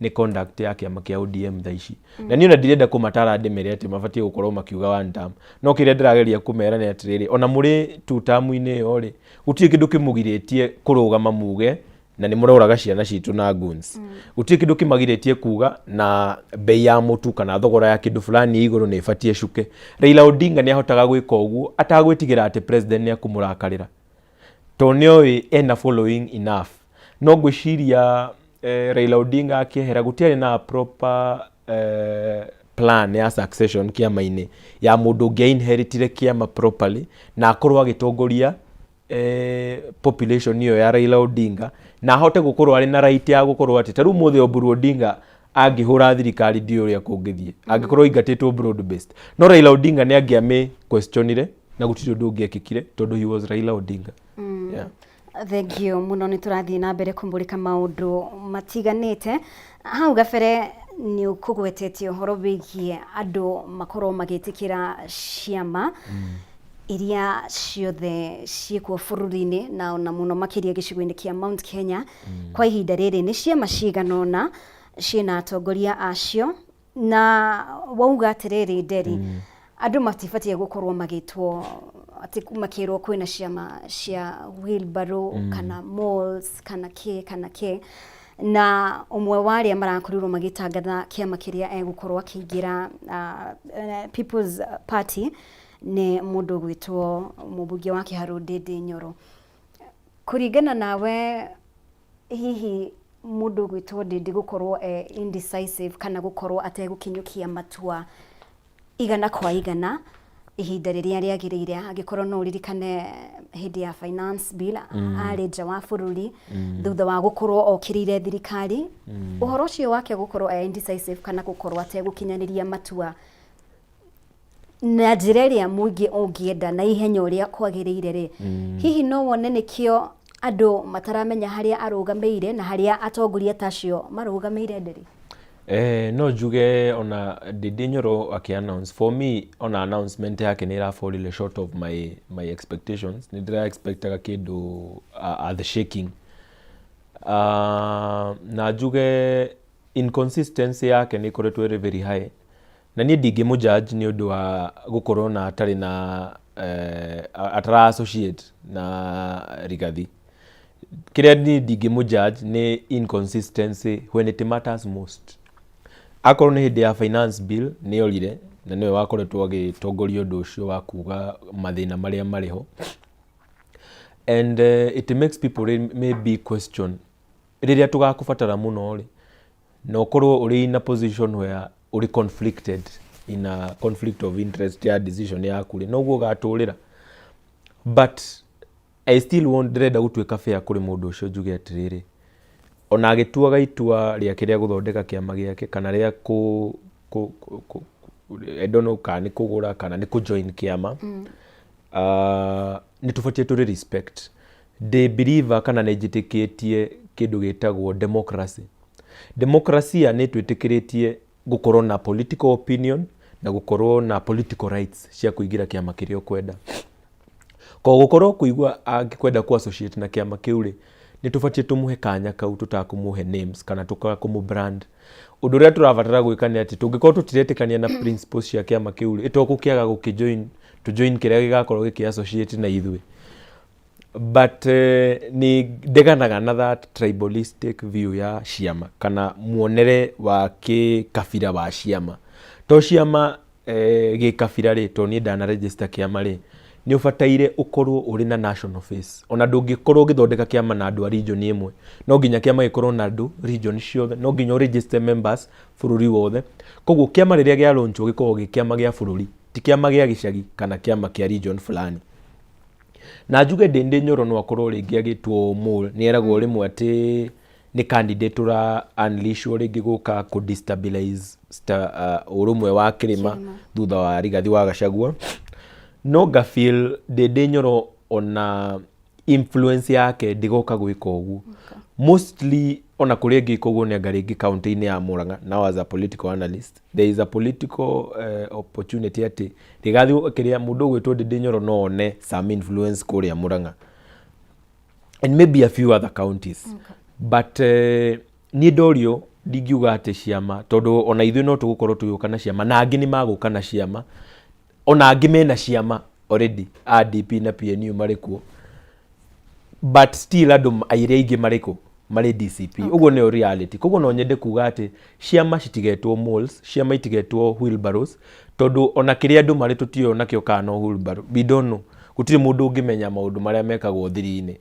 nĩ conduct ya kĩama kĩa ODM thaa ici. Na niĩ ona ndirenda kũmatara ndĩmere atĩ mabatiĩ gũkorwo makiuga one term, no kĩrĩa ndĩrageria kũmera nĩ atĩrĩrĩ, ona mũrĩ two term-inĩ ĩyo rĩ, gũtirĩ kĩndũ kĩmũgirĩtie kũrũgama muge na nĩ mũroraga ciana citũ na goons. Gũtirĩ kĩndũ kĩmagirĩtie kuga na bei ya mũtu kana thogora ya kĩndũ fulani igũrũ nĩ ĩbatiĩ ĩcuke. Raila Odinga nĩ ahotaga gwĩka ũguo atagwĩtigĩra atĩ president nĩ akũmũrakarĩra, tondũ nĩ oĩ ena following enough. No ngwĩciria Raila Odinga akĩehera, gũtiarĩ na proper plan ya succession kĩama-inĩ ya mũndũ ũngĩ inheritire kĩama properly na akorwo agĩtongoria population ĩyo ya Raila Odinga, na ahote gũkorwo arĩ na right ya gũkorwo atĩ ta rĩu mũthĩ Oburu Odinga angĩhũra thirikari, ndiũĩ ũrĩa kũngĩthiĩ angĩkorwo aingatĩtwo broad based. No Raila Odinga nĩ angĩamĩ questionire na gũtirĩ ũndũ ũngĩekĩkire tondũ he was Raila Odinga, yeah. Thank you mũno. Nĩ tũrathiĩ na mbere kũmũrĩka maũndũ matiganĩte. Hau gabere nĩ ũkũgwetetie ũhoro wĩgiĩ andũ makorwo magĩtĩkĩra ciama iria ciothe ciĩkuo bũrũri-inĩ, na ona mũno makĩria gĩcigo-inĩ kĩa Mount Kenya. Kwa ihinda rĩrĩ nĩ ciama cigana ũna ciĩna atongoria acio, na wauga atĩrĩrĩ, Nderi, andũ matibatiĩ gũkorwo magĩtwo atĩ makĩrwo kwĩna ciama cia wheelbarrow kana malls kana kĩ kana kĩ. Na ũmwe wa arĩa marakorirwo magĩtangatha kĩama kĩrĩa egũkorwo akĩingĩra, People's Party, nĩ mũndũ ũgwĩtwo mũmbunge wa Kĩharũ, Ndindi Nyoro. Kũringana nawe, hihi mũndũ ũgwĩtwo Ndindi gũkorwo e indecisive kana gũkorwo ategũkinyũkia matua 100% ihinda rĩrĩa rĩagĩrĩire, angĩkorwo no ũririkane hĩndĩ ya finance bill arĩ nja wa bũrũri thutha wa gũkorwo okĩrĩire thirikari, ũhoro ũcio wake gũkorwo e indecisive kana gũkorwo ategũkinyanĩria matua na njĩra ĩrĩa mũingĩ ũngĩenda na ihenya ũrĩa kwagĩrĩire rĩ, hihi no wone nĩkĩo andũ mataramenya harĩa arũgamĩire na harĩa atongoria ta acio marũgamĩire, Nderi? No njuge ona Ndindi Nyoro akĩ announce, for me ona announcement yake nĩ ĩra fall short of my expectations. Nĩ ndĩra expectaga kĩndũ earth shaking. Na njuge inconsistency yake nĩ ĩkoretwo ĩrĩ very high, na niĩ ndingĩmũ judge nĩ ũndũ wa gũkorwo na atarĩ na atara associate na Rigathi. Kĩrĩa niĩ ndingĩmũ judge nĩ inconsistency when it matters most. Akorwo nĩ hĩndĩ ya finance bill nĩ orire. Na nĩwe wakoretwo agĩtongoria ũndũ ũcio wa kuga mathĩna marĩa marĩ ho. And it makes people maybe question rĩrĩa tũgakũbatara mũno rĩ, na ũkorwo ũrĩ in a position where ũrĩ conflicted, in a conflict of interest ya decision yaku rĩ, noguo ũgatũrĩra. But I still want, ndĩrenda gũtuĩka fair kũrĩ mũndũ ũcio, njuge atĩrĩrĩ, ona agĩtuaga itua rĩake rĩa gũthondeka kĩama gĩake kana rĩa kũ I don't know kana nĩ kũgũra kana nĩ kũjoin kĩama, nĩ tũbatiĩ tũrĩ respect. Ndĩ believer kana nĩ njĩtĩkĩtie kĩndũ gĩtagwo democracy. Demokrasia nĩ twĩtĩkĩrĩtie gũkorwo na political opinion na gũkorwo na political rights cia kũingĩra kĩama kĩrĩa ũkwenda. Ko gũkorwo kũigua angĩkwenda kũ associate na kĩama kĩu rĩ, nĩ tũbatiĩ tũmũhe kanya kau tũtakũmũhe names kana tũkakũmũ brand. Ũndũ ũrĩa tũrabatara gwĩka nĩ atĩ tũngĩkorwo tũtiretĩkania na principles cia kĩama kĩu rĩ, ĩtũgũkĩaga gũkĩjoin, tũjoin kĩrĩa gĩgakorwo gĩkĩ associate na ithuĩ. But nĩ ndeganaga na that tribalistic view ya ciama kana muonere wa kĩkabira wa ciama. To ciama gĩkabira rĩ, to niĩ ndana register kĩama rĩ, nĩ ũbataire ũkorwo ũrĩ na national face. Ona ndũngĩkorwo ũgĩthondeka kĩama na andũ a region ĩmwe, no nginya kĩama gĩkorwo na andũ region ciothe, no nginya ũregister members bũrũri wothe. Koguo kĩama rĩrĩa gĩa launchwo gĩkoragwo gĩ kĩama gĩa bũrũri, ti kĩama gĩa gĩcagi kana kĩama kĩa region fulani. Na njuge Ndindi Nyoro no akorwo rĩngĩ agĩtwo mole, nĩ eragwo rĩmwe atĩ nĩ candidate ũra unleashwo rĩngĩ gũka kũ destabilize ũrũmwe wa kĩrĩma thutha wa Rigathi wa Gachagua. No nga feel Ndindi Nyoro ona influence yake ndĩgoka gwĩka ũguo. Mostly ona kũrĩa ĩngĩka ũguo nĩ anga rĩngĩ kaunti-inĩ ya Murang'a. Now as a political analyst, there is a political opportunity atĩ Rigathi kĩrĩa mũndũ ũgwĩtwo Ndindi Nyoro no one some influence kũrĩa Murang'a and maybe a few other counties. But niĩ ndorio ndingiuga atĩ ciama, tondũ ona ithuĩ no tũgũkorwo tũgĩũka na ciama na angĩ nĩ magũka na ciama, ona angĩ mena ciama already, RDP na PNU marĩ kuo, but still andũ arĩa aingĩ marĩ kũ? Marĩ DCP. Ũguo nĩyo reality. Koguo no nyende kuga atĩ ciama citigetwo moles, ciama itigetwo wheelbarrows, tondũ ona kĩrĩa andũ marĩ tũtiũĩ onakĩo kana no wheelbarrow, we don't know. Gũtirĩ mũndũ ũngĩmenya maũndũ marĩa mekagwo thiri-inĩ,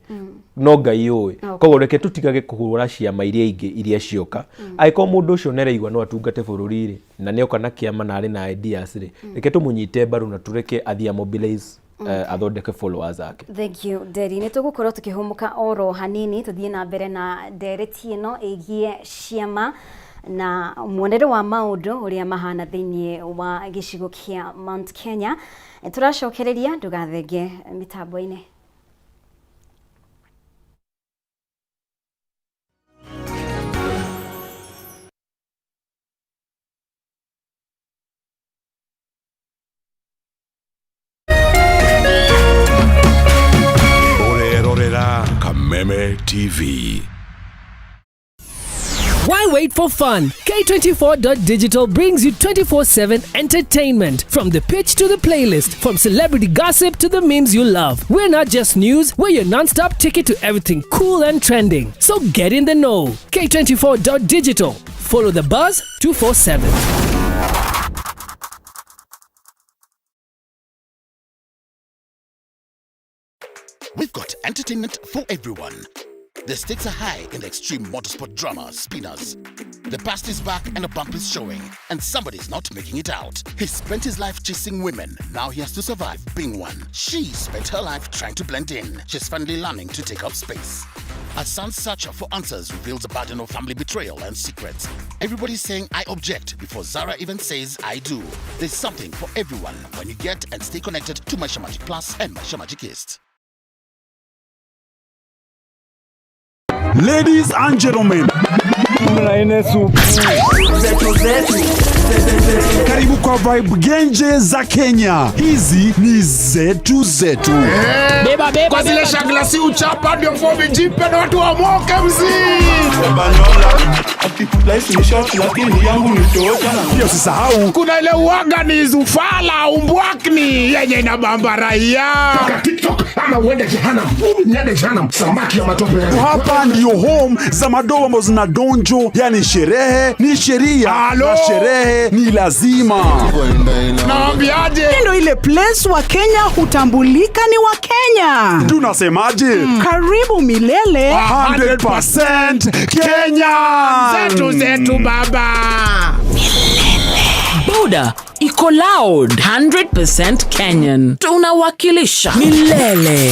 no Ngai ũĩ. Koguo reke tũtigage kũhũra ciama iria ingĩ iria cioka. Angĩkorwo mũndũ ũcio nĩaraigua no atungate bũrũri rĩ, na nĩoka na kĩama na arĩ na ideas rĩ, reke tũmũnyite mbaru na tũreke athiĩ amobilize, athondeke followers ake. Thank you, Nderi. Nĩ tũgũkorwo tũkĩhũmũka oro hanini tũthiĩ na mbere na ndereti ĩno ĩgiĩ ciama na muonere wa maũndũ ũrĩa mahana thĩinĩ wa gĩcigo kĩa Mount Kenya. Tũracokereria, ndũgathenge mĩtambo-inĩ. Ũrerorera Kameme TV. Why wait for fun? K24.digital brings you 24/7 entertainment. From the pitch to the playlist, from celebrity gossip to the memes you love. We're not just news, we're your non stop ticket to everything cool and trending. So get in the know. K24.digital. Follow the buzz 247. We've got entertainment for everyone. The stakes are high in the extreme motorsport drama, Spinners. The past is back and a bump is showing, and somebody's not making it out. He spent his life chasing women. Now he has to survive being one. She spent her life trying to blend in. She's finally learning to take up space. A son's search for answers reveals a burden of family betrayal and secrets. Everybody's saying "I object" before Zara even says "I do." There's something for everyone when you get and stay connected to Maisha Magic Plus and Maisha Magic East. Ladies and gentlemen, Zetu zetu. Karibu kwa vibe genje za Kenya. Hizi ni zetu zetu. Beba beba. Kwa zile shagla si uchapa ndio fomi jipe na watu wamoke mzii. Life ni short lakini yangu ni tota. Pia usisahau Kuna ile uwaga ni zufala umbwakni yenye inabamba raia. TikTok ama uende jehanam. Mimi niende jehanam, samaki ya matope. Hapa ndio home za madoa ambazo zina donjo, yani sherehe ni sheria Halo? na sherehe. Starehe ni lazima. Naambiaje? Ndio ile place wa Kenya hutambulika ni wa Kenya. Tunasemaje? Karibu milele. 100% Kenya. Zetu zetu baba. Boda iko loud 100% Kenyan. Tunawakilisha milele.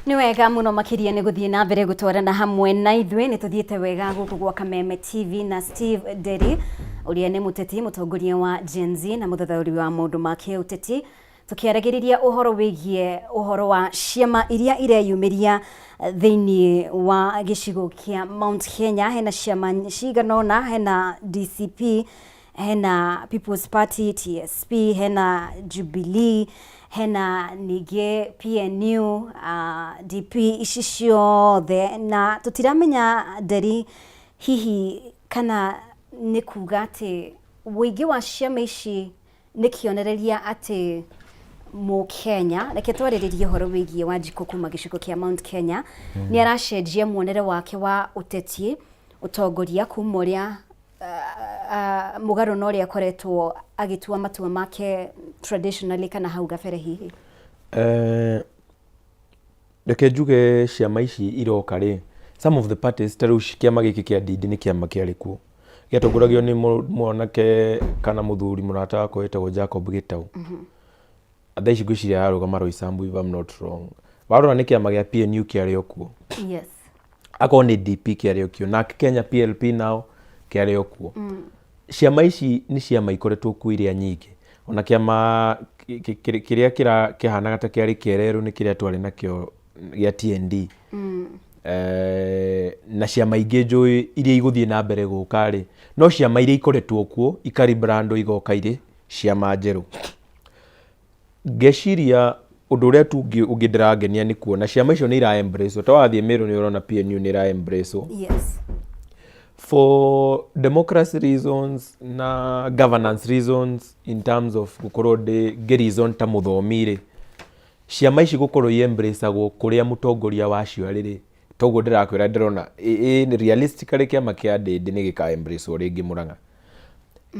Nĩ wega mũno makĩria nĩ gũthiĩ na mbere gũtwarana hamwe na ithuĩ. Nĩ tũthiĩte wega gũkũ gwa Kameme TV na Steve Nderi, ũrĩa nĩ mũteti, mũtongoria wa Gen Z na mũthathaũri wa maũndũ ma kĩũteti, tũkĩaragĩrĩria ũhoro wĩgiĩ ũhoro wa ciama iria ireyumĩria thĩinĩ wa gĩcigo kĩa Mount Kenya. Hena ciama cigana ũna, hena DCP, hena People's Party, TSP, hena Jubilee, hena ningĩ PNU, DP, ici ciothe. Na tũtiramenya, Nderi, hihi kana nĩ kuga atĩ ũingĩ wa ciama ici nĩ kĩonereria atĩ Mũkenya, reke twarĩrĩrie ũhoro wĩgiĩ Wanjikũ kuma gĩcigo kĩa Mount Kenya, nĩ aracenjia muonere wake wa ũteti, ũtongoria, kuma ũrĩa mũgarũ na ũrĩa akoretwo agĩtua matua make traditionally kana hau gabere hihi? Reke njuge ciama ici iroka rĩ, some of the parties, ta rĩu kĩama gĩkĩ kĩa DD nĩ kĩama kĩarĩ kuo, gĩatongoragio nĩ mwanake kana mũthuri mũrata wakwa wĩtagwo Jacob Gĩtau. Thaa ici ngwĩciria ararũgama Roysambu, if I'm not wrong. Warora nĩ kĩama gĩa PNU kĩarĩ o kuo, akorwo nĩ DP kĩarĩ o kuo, nake Kenya PLP nao kĩarĩ o kuo. Ciama ici nĩ ciama ikoretwo kuo iria nyingĩ. Ona kĩama kĩrĩa kĩhanaga ta kĩarĩ kĩererũ nĩ kĩrĩa twarĩ nakĩo gĩa TND. Na ciama ingĩ njũĩ iria igũthiĩ na mbere gũka rĩ, no ciama iria ikoretwo kuo ikaribrandwo igoka irĩ ciama njerũ. Ngeciria ũndũ ũrĩa tu ũngĩ ndĩrangenia nĩ kuona ciama icio nĩ ira embrace. Ta wathiĩ Meru nĩ ũrona PNU nĩ ira embrace for democracy reasons na governance reasons. In terms of gũkorwo ndĩ ngĩ-reason ta mũthomi rĩ, ciama ici gũkorwo i-embraceagwo kũrĩa mũtongoria wacio arĩ rĩ, toguo ndĩrakwĩra ndĩrona ĩ realistically kĩama kĩa Ndĩndĩ nĩ gĩka embrace rĩngĩ Mũrang'a,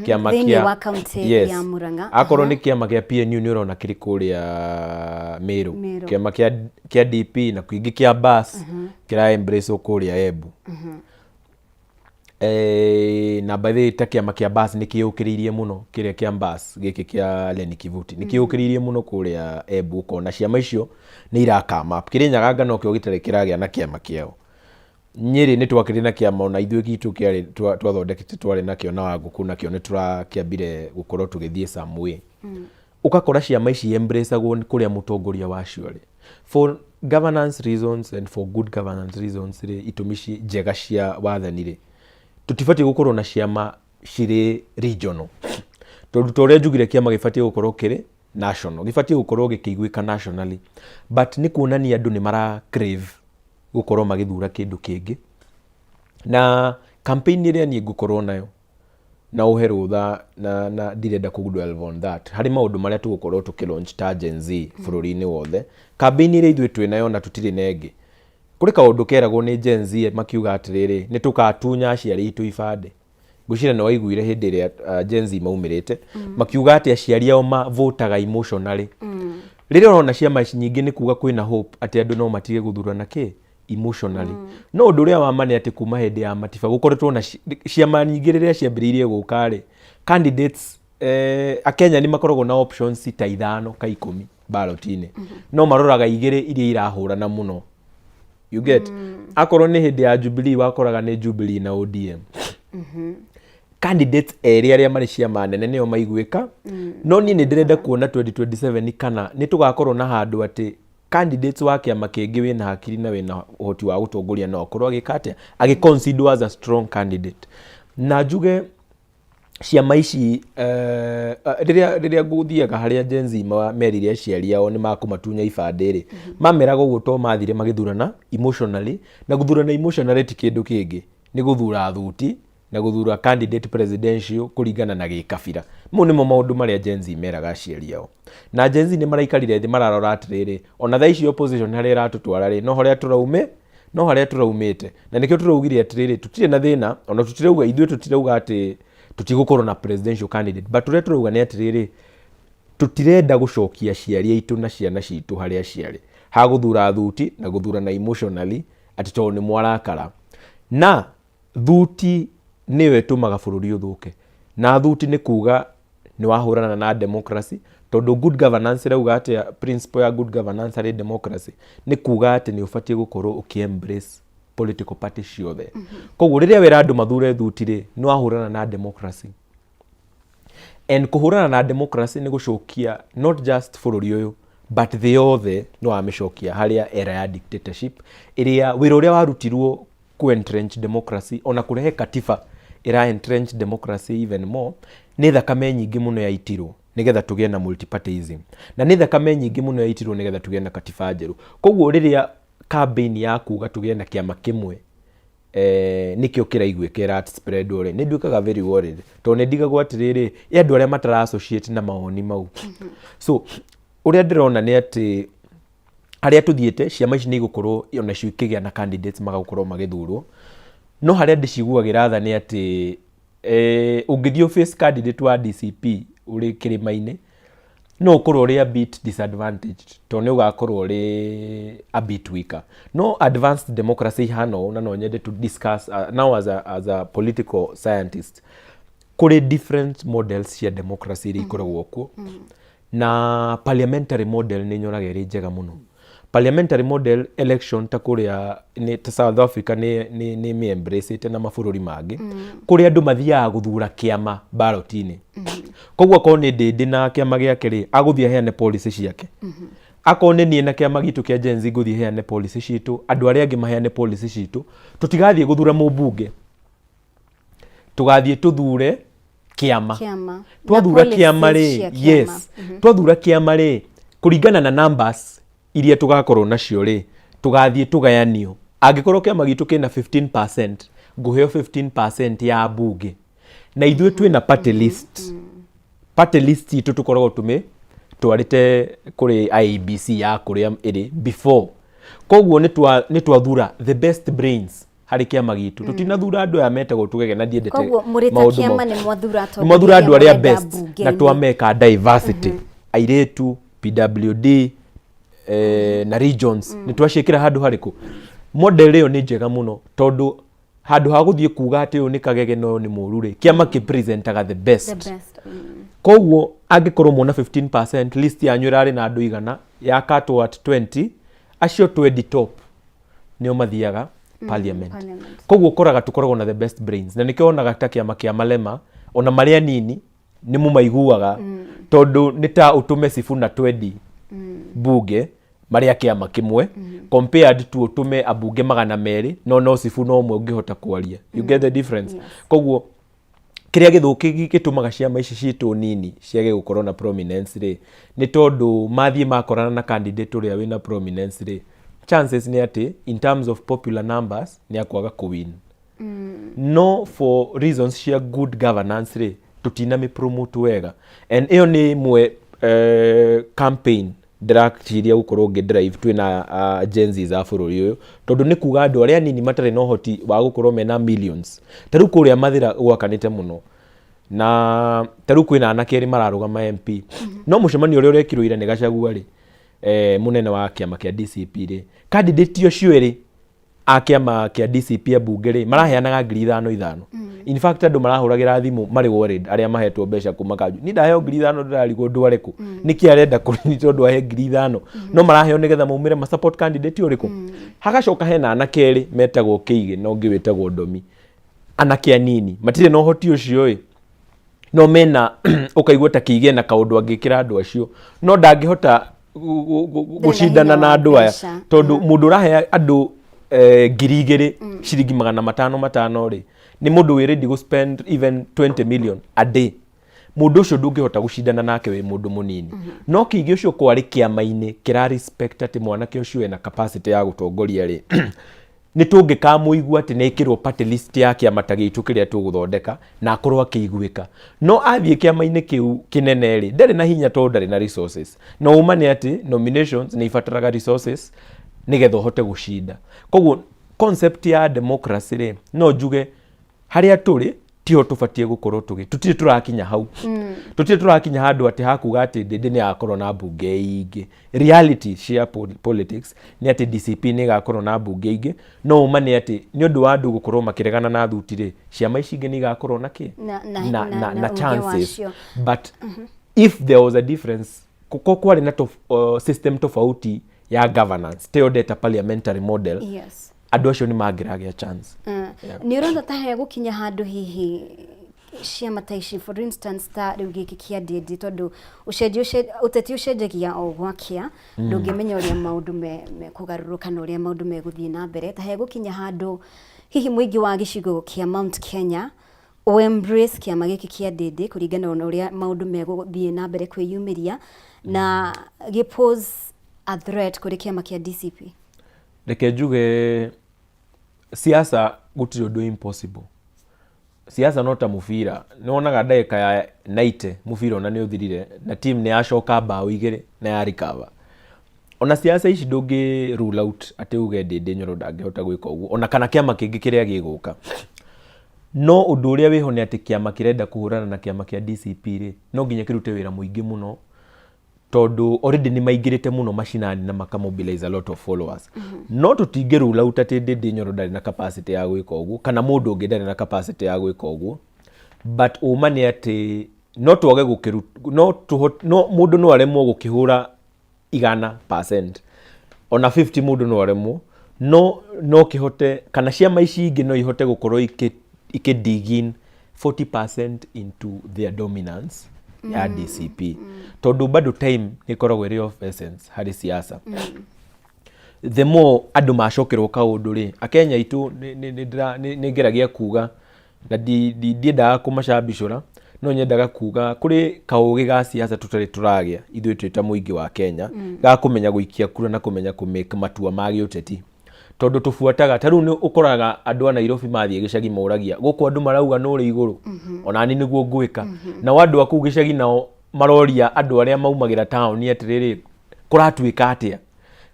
kĩama Thĩinĩ wa kaunti ya Murang'a. Akorwo nĩ kĩama kĩa PNU nĩ ũrona kĩrĩ kũrĩa Meru. Meru. Kĩama kĩa DP na kĩngĩ kĩa BAS kĩra embrace kũrĩa Embu. Na by the way, ta kĩama kĩa BAS nĩ kĩũkĩrĩirie mũno, kĩrĩa kĩa BAS gĩkĩ kĩa Leni Kivuti nĩ kĩũkĩrĩirie mũno kũrĩa Embu. Ũkona ciama icio nĩ irakama up. Kĩrĩnyaga nokĩo gĩtarĩ kĩragĩa na kĩama kĩao. Nyĩrĩ nĩ twakĩrĩ na kĩama ona ithuĩ gitũ kĩarĩ twathondekete, twarĩ nakĩo na Wangũkũ, nakĩo nĩ tũrakĩambire gũkorwo tũgĩthiĩ some way. Ũgakora ciama ici embraceagwo nĩ kũrĩa mũtongoria wacio arĩ for governance reasons and for good governance reasons rĩ, itũmi njega cia wathani rĩ, tũtibatiĩ gũkorwo na ciama cirĩ regional, tondũ ta ũrĩa njugire, kĩama gĩbatiĩ gũkorwo kĩrĩ national, gĩbatiĩ gũkorwo gĩkĩiguĩka nationally. But nĩ kuonania andũ nĩ mara crave gũkorwo magĩthura kĩndũ kĩngĩ. Na campaign ĩrĩa niĩ ngũkorwo nayo na ũhe rũtha na ndirenda kũ dwell on that, harĩ maũndũ marĩa tũgũkorwo tũkĩ launch ta Gen Z bũrũri-inĩ wothe. Campaign ĩrĩa ithuĩ twĩ nayo na tũtirĩ na ĩngĩ, kũrĩ kaũndũ keragwo nĩ Gen Z makiuga atĩrĩrĩ, nĩ tũkatunya aciari aitũ ibandĩ. Ngwĩciria nĩ waiguire hĩndĩ ĩrĩa Gen Z maumĩrĩte makiuga atĩ aciari ao mavotaga emotionally. Rĩrĩa ũrona ciama ici nyingĩ, nĩ kuga kwĩna hope atĩ andũ no matige gũthurana kĩ emotionally. No ũndũ ũrĩa wa ma nĩ atĩ kuma hĩndĩ ya Matiba gũkoretwo na ciama nyingĩ. Rĩrĩa ciambĩrĩirie gũka rĩ, candidates, akenya nĩ makoragwo na options ta 5 ka 10 ballot-inĩ, no maroraga igĩrĩ iria irahũrana mũno, you get? Akorwo nĩ hĩndĩ ya Jubilee, wakoraga nĩ Jubilee na ODM, candidates erĩ arĩa marĩ ciama nene nĩo maiguĩka. No niĩ nĩ ndĩrenda kuona 2027 kana nĩ tũgakorwo na handũ atĩ candidates wa kĩama kĩngĩ wĩna hakiri na wĩna ũhoti wa gũtongoria no akorwo agĩka atĩa, agĩ consider as a strong candidate. Na njuge ciama ici, rĩrĩa ngũthiaga harĩa Gen Z merire aciari ao nĩ makũmatunya ibandĩ rĩ, mameraga ũguo to mathire magĩthurana emotionally. Na gũthurana emotionally ti kĩndũ kĩngĩ, nĩ gũthura thuti. Na gũthura candidate presidential kũringana na gĩkabira. Mau nĩmo maũndũ marĩa Gen Z meraga aciari ao. Na Gen Z nĩ maraikarire thĩ mararora atĩrĩrĩ, ona thaa ici opposition harĩa ĩratũtwara rĩ, no harĩa tũraume, no harĩa tũraumĩte. Na nĩkĩo tũraugire atĩrĩrĩ, tũtirĩ na thĩna, ona tũtirauga, ithuĩ tũtirauga atĩ tũtigũkorwo na presidential candidate, but ũrĩa tũrauga nĩ atĩrĩrĩ, tũtirenda gũcokia aciari aitũ na ciana citũ harĩa ciarĩ, ha gũthura thuti na gũthurana emotionally atĩ tondũ nĩ mwarakara. Na Thuti nĩyo ĩtũmaga bũrũri ũthũke. Na thuti nĩ kuga nĩ wahũrana na democracy, tondũ good governance ĩrauga atĩa, principle ya good governance harĩ democracy nĩ kuga atĩ nĩ ũbatiĩ gũkorwo ũkĩ embrace political party ciothe. Koguo rĩrĩa wera andũ mathure thuti rĩ, nĩ wahũrana na democracy. And kũhũrana na democracy nĩ gũcokia not just bũrũri ũyũ but thĩ yothe nĩ wamĩcokia harĩa era ya dictatorship ĩrĩa wĩra ũrĩa warutirwo ku entrench democracy ona kũrehe katiba ĩra entrench democracy even more nĩ thakame nyingĩ mũno yaitirwo nĩgetha tũgĩe na multipartyism na nĩ thakame nyingĩ mũno yaitirwo nĩgetha tũgĩe na katiba njerũ. Koguo rĩrĩa campaign ya kuga tũgĩe na kĩama kĩmwe eh, nĩkĩo kĩraiguĩka ĩra spread rĩ, nĩ nduĩkaga very worried tondũ nĩ ndigagwo atĩrĩrĩ, ĩ andũ arĩa matara associate na mawoni mau. So ũrĩa ndĩrona nĩ atĩ harĩa tũthiĩte ciama ici nĩ igũkorwo onacio ikĩgĩa na candidates magagũkorwo magĩthurwo, no harĩa ndĩciguagĩra tha nĩ atĩ eh, ũngĩthiĩ face candidate wa DCP ũrĩ kĩrĩma-inĩ no ũkorwo ũrĩ a bit disadvantaged tondũ nĩ ũgakorwo ũrĩ a bit weaker. No advanced democracy ihana ũũ, na no nyende to discuss now as a political scientist, kũrĩ different models cia democracy iria ikoragwo kuo, na parliamentary model nĩ nyonaga ĩrĩ njega mũno. Parliamentary model election ta kũrĩa nĩ ta South Africa nĩ mĩ embrace na mabũrũri mangĩ, kũrĩa andũ mathiaga gũthura kĩama ballot-inĩ. Koguo akorwo nĩ Ndĩndĩ na kĩama gĩake rĩ, agũthiĩ aheane policy ciake. Akorwo nĩ niĩ na kĩama gitũ kĩa Gen Z, ngũthiĩ heane policy citũ, andũ arĩa angĩ maheane policy citũ. Tũtigathiĩ gũthura mũmbunge, tũgathiĩ tũthure kĩama. Kĩama. Twathura Na kĩama policies rĩ, cia kĩama. Yes, twathura kĩama rĩ, kũringana na numbers iria tũgakorwo nacio rĩ, tũgathiĩ tũgayanio. Angĩkorwo kĩama gitũ kĩna 15%, ngũheo 15% ya mbunge, na ithuĩ twĩna party list. Party list itũ tũkoragwo tũmĩ twarĩte kũrĩ IEBC ya kũrĩa ĩrĩ before. Koguo nĩ twathura the best brains harĩ kĩama gitũ. Tũtinathura andũ aya metagwo tũgege na ndiendete Koguo mũrĩ ta maũndũ kĩama mau. nĩ mwathura Nĩ mwathura andũ arĩa atongoria best na mbunge-inĩ. twameka diversity, airĩtu, PWD na regions, nĩ twaciĩkĩra handũ harĩkũ. Model ĩyo nĩ njega mũno tondũ handũ ha gũthiĩ kuga atĩ ũyũ nĩ kagege na ũyũ nĩ mũru rĩ, kĩama kĩ presentaga the best. The best. Koguo angĩkorwo mwona 15%, list yanyu ĩrarĩ na andũ 100, yakatwo at 20, acio 20 top nĩo mathiaga parliament. Parliament. Koguo ũkoraga tũkoragwo na the best brains, na nĩkĩo wonaga ta kĩama kĩa Malema ona marĩa anini nĩ mũmaiguaga, tondũ nĩ ta ũtũme Sifuna 20 bunge marĩa kĩama kĩmwe, compared to ũtũme ambunge 200 no Sifuna ũmwe ũngĩhota kwaria. You get the difference? Koguo kĩrĩa gĩthũki gĩtũmaga ciama ici citũ nini ciage gũkorwo na prominence rĩ, nĩ tondũ mathiĩ makorana na candidate ũrĩa wĩna prominence rĩ, chances nĩ atĩ in terms of popular numbers nĩ akwaga kũwin. No for reasons cia good governance rĩ, tũtinamĩ promote wega, and ĩyo nĩ ĩmwe campaign ndĩraciria gũkorwo ngĩ drive twĩna Gen Z a bũrũri ũyũ, tondũ nĩ kuga andũ arĩa anini matarĩ na ũhoti wa gũkorwo mena millions. Ta rĩu kũrĩa Mathĩra gwakanĩte mũno, na ta rĩu kwĩna anake erĩ mararũgama MP, no mũcemanio ũrĩa ũrekirwo ira nĩ Gachagua rĩ, mũnene wa kĩama kĩa DCP rĩ, candidate ũcio erĩ a kĩama kĩa DCP a mbunge rĩ, maraheanaga 5,000 ithano. In fact, andũ marahũragĩra thimũ marĩ worried, arĩa mahetwo mbeca kuma kanju, ni ndaheo 5,000, ndĩrarigwo ndware kũ, nĩkĩ arenda kũrĩ tondũ ahe 5,000, no maraheo nĩgetha maumĩre ma support candidate ũrĩkũ. Hagacoka hena anake erĩ metagwo Kĩigĩ na ũngĩ wĩtagwo Ndomi, anake anini matirĩ na ũhoti ũcio ĩ, no mena ũkaigua ta Kĩigĩ na kaũndũ angĩkĩra andũ acio, no ndangĩhota gũcindana na andũ aya, mbeca. Tondũ mũndũ ũrahe andũ 2,000 ciringi 500 500 rĩ, nĩ mũndũ wĩ ready gũ spend even 20 million a day. Mũndũ ũcio ndũngĩhota gũcindana nake wĩ mũndũ mũnini. No Kĩigĩ ũcio kwarĩ kĩama-inĩ kĩra respect atĩ mwanake ũcio ena capacity ya gũtongoria rĩ. Nĩ tũngĩkamũigua atĩ nĩ ekĩrwo party list ya kĩama ta gitũ kĩrĩa tũgũthondeka na akorwo akĩiguĩka. No athiĩ kĩama-inĩ kĩu kĩnene rĩ, ndarĩ na hinya tondũ ndarĩ na resources. Na ũma nĩ atĩ nominations nĩ ibataraga resources nĩgetha ũhote gũcinda. Koguo concept ya democracy rĩ, no njuge harĩa tũrĩ tiho tũbatiĩ gũkorwo tũgĩ tũtirĩ tũrakinya hau. Tũtirĩ tũrakinya handũ atĩ hakuga atĩ Ndĩndĩ nĩ agakorwo na mbunge ingĩ. Reality cia politics nĩ atĩ DCP nĩ ĩgakorwo na mbunge ingĩ, no ũma nĩ atĩ nĩ ũndũ wa andũ gũkorwo makĩregana na thuti rĩ, ciama ici ingĩ nĩ igakorwo na kĩ? Na na ũingĩ chances. Wacio. But if there was a difference, ko kwarĩ na system tofauti ya governance, teyo ndeta parliamentary model, andũ acio nĩ mangĩragĩa chance. Nĩ ũrona ta hegũkinya handũ hihi ciama ta ici, for instance ta rĩu gĩkĩ kĩa Ndĩndĩ, tondũ ũcenjia ũteti ũcenjagia o gwakĩa, ndũngĩmenya ũrĩa maũndũ mekũgarũrũka na ũrĩa maũndũ megũthiĩ na mbere, ta hegũkinya handũ hihi mũingĩ wa gĩcigo kĩa Mount Kenya o embrace kĩama gĩkĩ kĩa Ndĩndĩ kũringana na ũrĩa maũndũ megũthiĩ na mbere kwĩyumĩria na gĩ pose a threat kũrĩ kĩama kĩa DCP? Reke njuge, siasa gũtirĩ ũndũ impossible. Siasa no ta mũbira. Nĩ wonaga ndagĩka ya 90 mũbira ona nĩ ũthirire na team nĩ yacoka mbaũ igĩrĩ na ya recover. Ona siasa ici ndũngĩ rule out atĩ uge Ndĩndĩ Nyoro ndangĩhota gwĩka ũguo, ona kana kĩama kĩngĩ kĩrĩa gĩgũka. No ũndũ ũrĩa wĩho nĩ atĩ kĩama kĩrenda kũhũrana na kĩama kĩa DCP rĩ, no nginya kĩrute wĩra mũingĩ mũno, tondũ already nĩ maingĩrĩte mũno macinani na maka mobilize a lot of followers. No tũtingĩ rule out atĩ Ndĩndĩ Nyoro ndarĩ na capacity ya gwĩka ũguo, kana mũndũ ũngĩ ndarĩ na capacity ya gwĩka ũguo. But ũma nĩ atĩ no twage gũkĩru no no mũndũ no aremwo gũkĩhũra 100%, ona 50 mũndũ no aremwo, no kĩhote, kana ciama ici ingĩ no ihote gũkorwo ikĩ dig in 40% into their dominance ya DCP, tondũ bado time nĩ ĩkoragwo ĩrĩ of essence harĩ siasa. The more andũ macokerwo kaũndũ rĩ, akenya aitũ nĩ ngeragia kuga na ndiendaga kũmacambicũra, no nyendaga kuga kũrĩ kaũgĩ ga siasa tũtarĩ tũragĩa ithuĩ twĩ ta mũingĩ wa Kenya, ga kũmenya gũikia kura na kũmenya kũ make matua ma gĩũteti, tondũ tũbuataga ta rĩu nĩ ũkoraga andũ a Nairobi mathiĩ gĩcagi moragia gũkũ andũ marauga nũ ũrĩ igũrũ, onani nĩguo ngwĩka. Nao andũ a kũu gĩcagi nao maroria andũ arĩa maumagĩra taũni atĩrĩrĩ, kũratuĩka atĩa?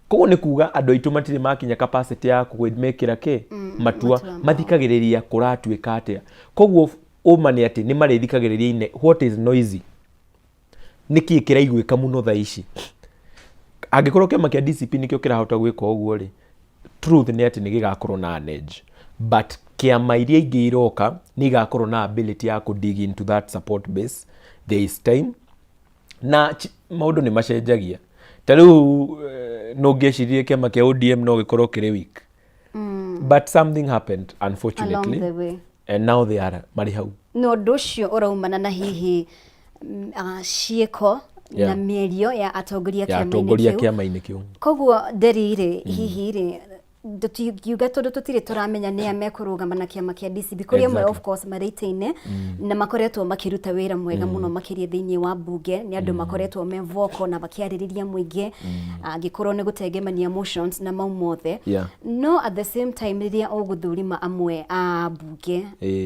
Koguo nĩ kuga andũ aitũ matirĩ makinya capacity ya kwĩmĩkĩra kĩ matua. Matua mao. Mathikagĩrĩria kũratuĩka atĩa. Koguo ũma nĩ atĩ nĩ marĩthikagĩrĩria ine what is noisy, nĩkĩ kĩraiguĩka mũno thaa ici. Angĩkorwo kĩama kĩa DCP nĩkĩo kĩrahota gwĩka ũguo rĩ, truth nĩ atĩ nĩ gĩgakorwo na an edge, but kĩama iria ingĩ iroka nĩ igakorwo na ability ya kũ dig into that support base. There is time na maũndũ nĩ macenjagia. Ta rĩu no ngĩcirie kĩama kĩa ODM no gĩkorwo kĩrĩ weak, but something happened, unfortunately, along the way, and now they are marĩ hau. Na ũndũ ũcio ũraumana na hihi ciĩko na mĩario ya atongoria ya kĩama-inĩ atongoria kĩu. Kĩama-inĩ kĩu. Koguo nderi rĩ, hihi rĩ, tũtingiuga tondũ tũtirĩ tũramenya nĩa mekũrũgama na kĩama kĩa DCP, kũrĩ amwe of course marĩ itĩ-inĩ na makoretwo makĩruta wĩra mwega mũno makĩria thĩinĩ wa mbunge, nĩ andũ makoretwo me vocal na makĩarĩrĩria mũingĩ angĩkorwo nĩ gũtengemania motions na mau mothe. No at the same time, rĩrĩa ũgũthũrima amwe a mbunge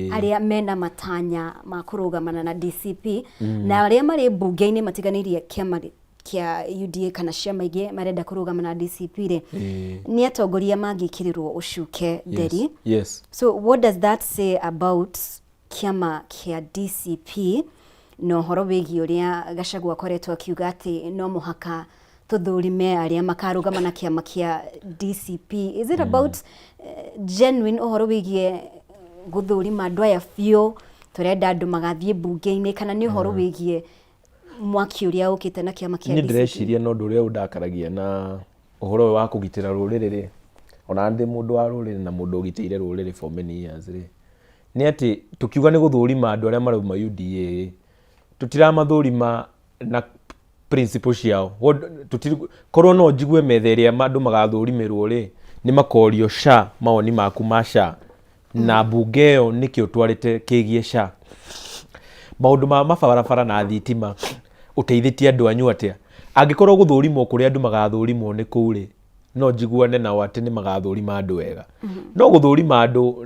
arĩa mena matanya ma kũrũgamana na DCP na arĩa marĩ mbunge-inĩ matiganĩirie kĩama kĩa UDA kana ciama ingĩ marenda kũrũgama na DCP rĩ, nĩ atongoria mangĩkĩrĩrwo ũcuke, nderi. So what does that say about kĩama kĩa DCP na ũhoro wĩgiĩ ũrĩa Gachagua akoretwo akiuga atĩ no mũhaka tũthũrime arĩa makarũgama na kĩama kĩa DCP? Is it about genuine ũhoro wĩgiĩ gũthũrima andũ aya biũ, tũrenda andũ magathiĩ mbunge-inĩ, kana nĩ ũhoro wĩgiĩ mwaki ũrĩa ũkĩte na kĩama kĩa Niĩ DCP? Ndĩreciria na ũndũ ũrĩa ũndakaragia na ũhoro ũyũ wa kũgitĩra rũrĩrĩ rĩ, ona ndĩ mũndũ wa rũrĩrĩ na mũndũ ũgitĩire rũrĩrĩ for many years rĩ, nĩ atĩ tũkiuga nĩ gũthũrima andũ arĩa marauma UDA rĩ, tũtiramathũrima na principle ciao. Korwo no njigue metha ĩrĩa andũ magathũrimĩrwo rĩ, nĩ makorio SHA, mawoni maku ma SHA na mbunge ĩyo nĩkĩ ũtwarĩte kĩgiĩ SHA, maũndũ ma mabarabara na thitima, ũteithĩtie andũ anyu atĩa? Angĩkorwo gũthũrimwo kũrĩa andũ magathũrimwo nĩ kũu rĩ, no njiguane nao atĩ nĩ magathũrima andũ wega. No gũthũrima andũ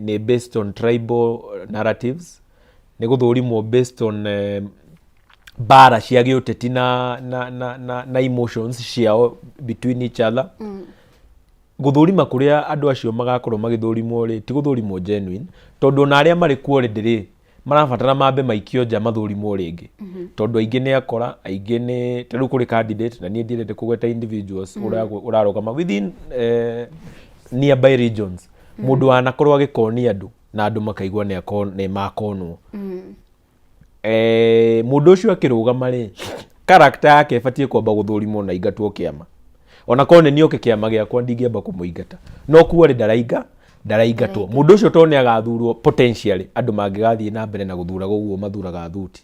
nĩ based on tribal narratives, nĩ gũthũrimwo based on mbara cia gĩũteti na emotions ciao between each other. Gũthũrima kũrĩa andũ acio magakorwo magĩthũrimwo rĩ, ti gũthũrimwo genuine, tondũ ona arĩa marĩ kuo already rĩ, marabatara mambe maikio nja mathũrimwo rĩngĩ, tondũ aingĩ nĩ akora, aingĩ nĩ ta rĩu kũrĩ candidate, na niĩ ndiendete kũgweta individuals, ũrarũgama within nearby regions, mũndũ wanakorwo agĩkonia andũ na andũ makaigua nĩ makonwo. Mũndũ ũcio akĩrũgama rĩ, character yake ĩbatiĩ kwamba gũthũrimwo na ingatwo kĩama. Ona korwo nĩ niĩ oke kĩama gĩakwa, ndingĩamba kũmũingata, no kuo rĩ, ndaraingatwo mũndũ ũcio tondũ nĩ agathurwo potentially. Andũ mangĩgathiĩ na mbere na gũthura ũguo mathuraga thuti,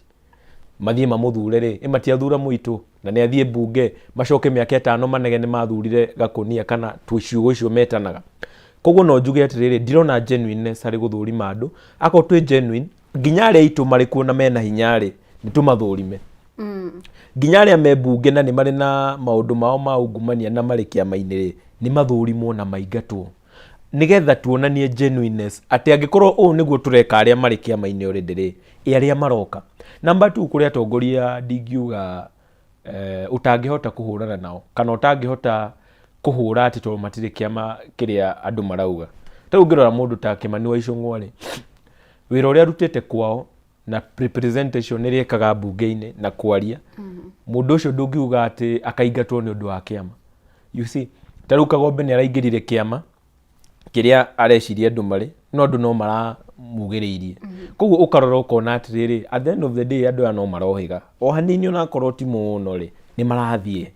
mathiĩ mamũthure rĩ, ĩ matiathura mũitũ na nĩ athiĩ mbunge, macoke mĩaka 5 manegene mathurire gakũnia kana ciugo icio metanaga. Koguo no njuge atĩrĩrĩ, ndirona genuineness harĩ gũthũrima andũ. Akorwo twĩ genuine, nginya arĩa aitũ marĩ kuo na mena hinya rĩ, nĩ tũmathũrime, nginya arĩa me mbunge na nĩ marĩ na maũndũ mao ma ungumania na marĩ kĩama-inĩ rĩ, nĩ mathũrimwo na maingatwo, nĩgetha tuonanie genuineness atĩ angĩkorwo ũũ nĩguo tũreka arĩa marĩ kĩama-inĩ already rĩ, ĩ arĩa maroka. Number two, kũrĩ atongoria ndingiuga ũtangĩhota kũhũrana nao kana ũtangĩhota kũhũra atĩ tondũ matirĩ kĩama kĩrĩa andũ marauga. Ta rĩu ũngĩrora mũndũ ta Kĩmani wa Ichung'wa rĩ, wĩra ũrĩa arutĩte kwao na representation ĩrĩa ĩkaga mbunge-inĩ na kwaria, mũndũ ũcio ndũngiuga atĩ akaingatwo nĩ ũndũ wa kĩama. You see, ta rĩu Kagombe nĩ araingĩrire kĩama kĩrĩa areciria andũ marĩ, no andũ no maramugĩrĩirie. Koguo ũkarora ũkona atĩrĩrĩ, at the end of the day andũ aya no marohĩga o hanini, onakorwo ti mũno rĩ, nĩ marathiĩ,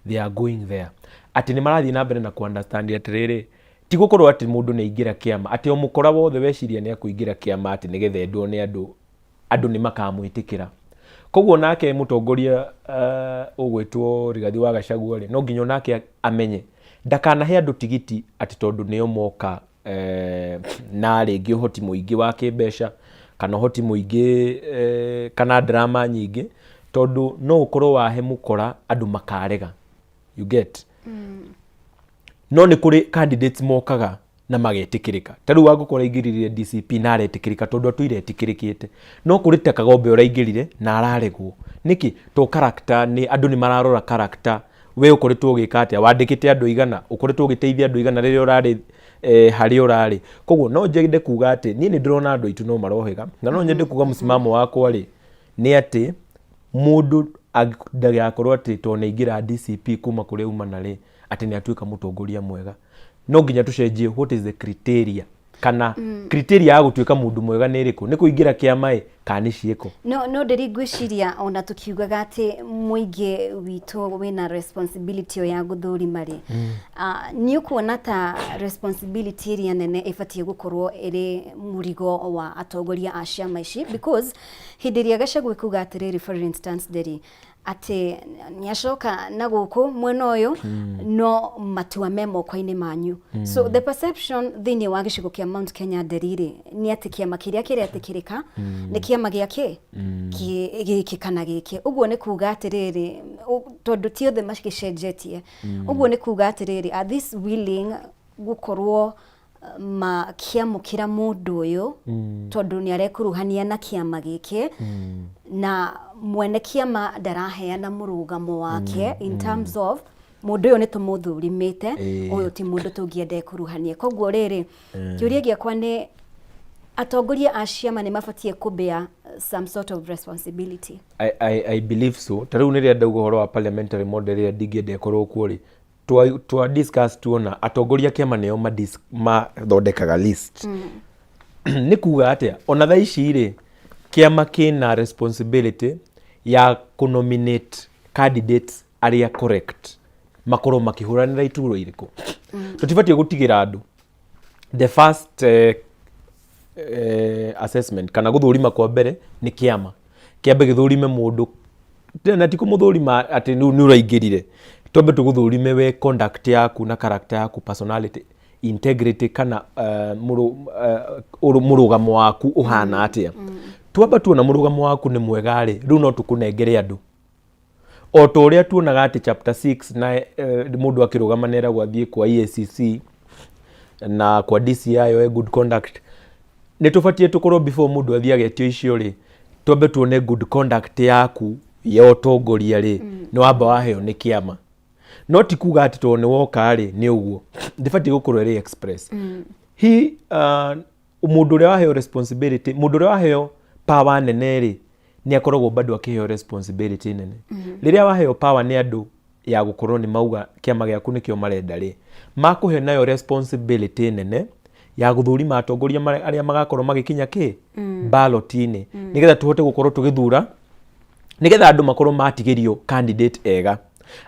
they are going there, atĩ nĩ marathiĩ na mbere na ku understand atĩrĩrĩ, ti gũkorwo atĩ mũndũ nĩ aingĩra kĩama, atĩ o mũkora wothe weciria nĩ akũingĩra kĩama atĩ nĩgetha endwo nĩ andũ, andũ nĩ makamwĩtĩkĩra. Koguo nake mũtongoria ũgwĩtwo Rigathi wa Gachagua rĩ, no nginya onake amenye ndakanahe andũ tigiti atĩ tondũ nĩo moka na rĩngĩ ũhoti mũingĩ wa kĩmbeca kana ũhoti mũingĩ kana drama nyingĩ, tondũ no ũkorwo wahe mũkora andũ makarega, you get? No nĩ kũrĩ candidates mokaga na magetĩkĩrĩka. Ta rĩu Wangũkũ araingĩrire DCP na aretĩkĩrĩka tondũ atũire etĩkĩrĩkĩte. No kũrĩ ta Kagombe ũraingĩrire na araregwo. Nĩkĩ? To character, nĩ andũ nĩ mararora character. We ũkoretwo ũgĩka atĩa, wandĩkĩte andũ igana, ũkoretwo ũgĩteithia andũ igana rĩrĩa ũrarĩ harĩa ũrarĩ. Koguo no nyende kuga atĩ niĩ nĩ ndĩrona andũ aitũ no marohĩga, na no nyende kuga mũsimamo wakwa rĩ, nĩ atĩ mũndũ ndagakorwo atĩ tondũ nĩ aingĩra DCP kuma kũrĩa auma na rĩ, atĩ nĩ atuĩka mũtongoria mwega. No nginya tũcenjie what is the criteria, kana criteria ya gũtuĩka mũndũ mwega nĩ ĩrĩkũ? Nĩ kũingĩra kĩama ĩ, kana nĩ ciĩko? No ndĩri ngwĩciria ona tũkiugaga atĩ mũingĩ witũ wĩna responsibility ĩyo ya gũthũrima rĩ, nĩ ũkuona ta responsibility ĩrĩa nene ĩbatiĩ gũkorwo ĩrĩ mũrigo wa atongoria a ciama ici? Because hĩndĩ ĩrĩa Gachagua ekuga atĩrĩrĩ, for instance, Nderi, atĩ nĩ acoka na gũkũ mwena ũyũ, no matua me moko-inĩ manyu. So the perception thĩinĩ wa gĩcigo kĩa Mount Kenya, Nderi rĩ, nĩ atĩ kĩama kĩrĩa kĩretĩkĩrĩka nĩ kĩama gĩa kĩ gĩkĩ kana gĩkĩ. Ũguo nĩ kuga atĩrĩrĩ, tondũ ti othe magĩcenjetie, ũguo nĩ kuga atĩrĩrĩ, are this willing gũkorwo makĩamũkĩra mũndũ ũyũ tondũ nĩ arekuruhania na kĩama gĩkĩ, na mwene kĩama ndaraheana mũrũgamo wake in terms of mũndũ ũyũ nĩ tũmũthurimĩte, ũyũ ti mũndũ tũngĩenda ekuruhanie. Koguo rĩrĩ, kĩũria gĩakwa nĩ atongoria a ciama nĩ mabatiĩ kũbear some sort of responsibility? I believe so. Ta rĩu nĩrĩa ndauga ũhoro wa parliamentary model ĩrĩa ndingĩenda ĩkorwo kuo rĩ, twa discuss tuona atongoria a kĩama nĩo mathondekaga list. Nĩ kuga atĩa? Ona thaa ici rĩ, kĩama kĩna responsibility ya kũnominate candidates arĩa correct makorwo makĩhũranĩra iturwa irĩkũ. Tũtibatiĩ gũtigĩra andũ the first assessment kana gũthũrima kwa mbere. Nĩ kĩama kĩambe gĩthũrime mũndũ, na ti kũmũthũrima atĩ rĩu nĩ ũraingĩrire, twambe tũgũthũrime we, conduct yaku na character yaku, personality, integrity, kana mũrũgamo waku ũhana atĩa. Twamba tuona mũrũgamo waku nĩ mwega rĩ, rĩu no tũkũnengere andũ. O ta ũrĩa tuonaga atĩ chapter 6 na mũndũ akĩrũgama nĩ eragwo athiĩ kwa EACC na kwa DCI oe good conduct, nĩ tũbatiĩ tũkorwo before mũndũ athiĩ agetio icio rĩ, twambe tuone good conduct yaku ya ũtongoria rĩ, nĩ wamba waheo nĩ kĩama. No ti kuga atĩ tondũ nĩ woka rĩ nĩ ũguo, ndĩbatiĩ gũkorwo ĩrĩ express. Hi mũndũ ũrĩa waheo responsibility, mũndũ ũrĩa waheo power nene rĩ, nĩ akoragwo bado akĩheo responsibility nene. Rĩrĩa waheo power nĩ andũ ya gũkorwo nĩ mauga kĩama gĩaku nĩkĩo marenda rĩ, makũhe nayo responsibility nene ya gũthũrima atongoria arĩa magakorwo magĩkinya kĩ ballot-inĩ, nĩgetha tũhote gũkorwo tũgĩthura, nĩgetha andũ makorwo matigĩrio candidate ega,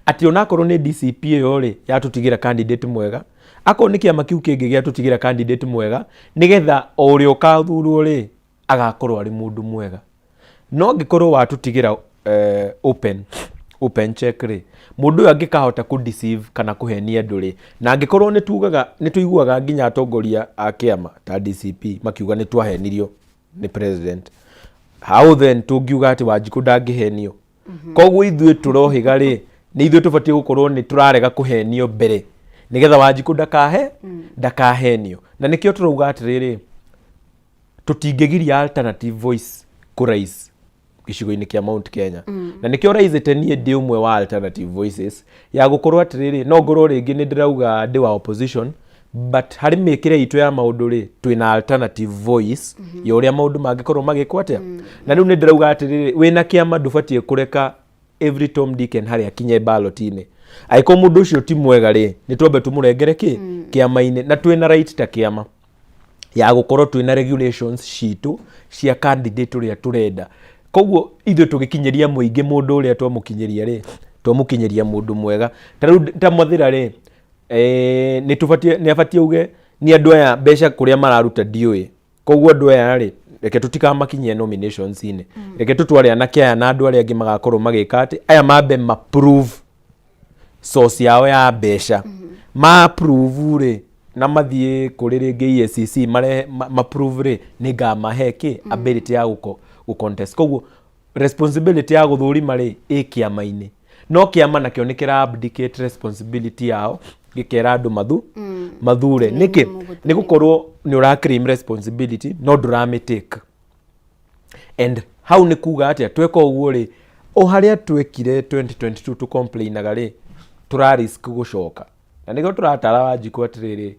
atĩ onakorwo nĩ DCP ĩyo rĩ yatũtigĩra candidate mwega, akorwo nĩ kĩama kĩu kĩngĩ gĩatũtigĩra candidate mwega, nĩgetha o ũrĩa ũkathurwo rĩ agakorwo arĩ mũndũ mwega. No angĩkorwo watũtigĩra open check rĩ, mũndũ ũyũ angĩkahota kũ deceive kana kũhenia andũ rĩ, na angĩkorwo nĩ tugaga nĩ tũiguaga nginya atongoria a kĩama ta DCP makiuga nĩ twahenirio nĩ president, how then tũngiuga atĩ Wanjikũ ndangĩhenio? Koguo ithuĩ tũrohĩga rĩ, nĩ ithuĩ tũbatiĩ gũkorwo nĩ tũrarega kũhenio mbere, nĩgetha Wanjikũ ndakahenio. Na nĩkĩo tũrauga atĩrĩrĩ, tũtingĩgiria alternative voice kũ rise gĩcigo-inĩ kĩa Mount Kenya. Na nĩkĩo raisĩte niĩ ndĩ ũmwe wa alternative voices ya gũkorwo atĩrĩrĩ, no ngorwo rĩngĩ nĩ ndĩrauga ndĩ wa opposition, but harĩ mĩkĩre itũ ya maũndũ rĩ, twĩna alternative voice ya ũrĩa maũndũ mangĩkorwo magĩkwo atĩa. Na rĩu nĩ ndĩrauga atĩrĩrĩ, wĩna kĩama ndũbatiĩ kũreka every Tom, Dick and Harry akinye ballot-inĩ. Angĩkorwo mũndũ ũcio ti mwega rĩ, nĩ twambe tũmũrengere kĩ kĩama-inĩ, na twĩna right ta kĩama ya gũkorwo twĩna regulations citũ cia candidate ũrĩa tũrenda. Koguo ithuĩ tũgĩkinyĩria mũingĩ mũndũ ũrĩa twamũkinyĩria rĩ, twamũkinyĩria mũndũ mwega. Ta rĩu ta Mathĩra rĩ, nĩ tũbatiĩ, nĩ abatiĩ auge ni andũ aya mbeca kũrĩa mararuta ndiũĩ, koguo andũ aya rĩ, reke tũtikamakinyie nominations-inĩ, reke tũtware anake aya na andũ arĩa angĩ magakorwo magĩka atĩ aya mambe ma prove source yao ya mbeca. Ma prove rĩ, na mathiĩ kũrĩ rĩngĩ EACC marehe ma prove rĩ, nĩ ngamahe kĩ ability ya gũ contest. Koguo responsibility ya gũthũrima rĩ, ĩ kĩama-inĩ, no kĩama nakĩo nĩ kĩra abdicate responsibility yao, gĩkera andũ mathure. Nĩkĩ? Nĩ gũkorwo nĩ ũra claim responsibility no ndũramĩ take. And hau nĩ kuga atĩa? Tweka ũguo rĩ, o harĩa twekire 2022 tũ complainaga rĩ, tũra risk gũcoka. Na nĩkĩo tũratara Wanjikũ atĩrĩrĩ,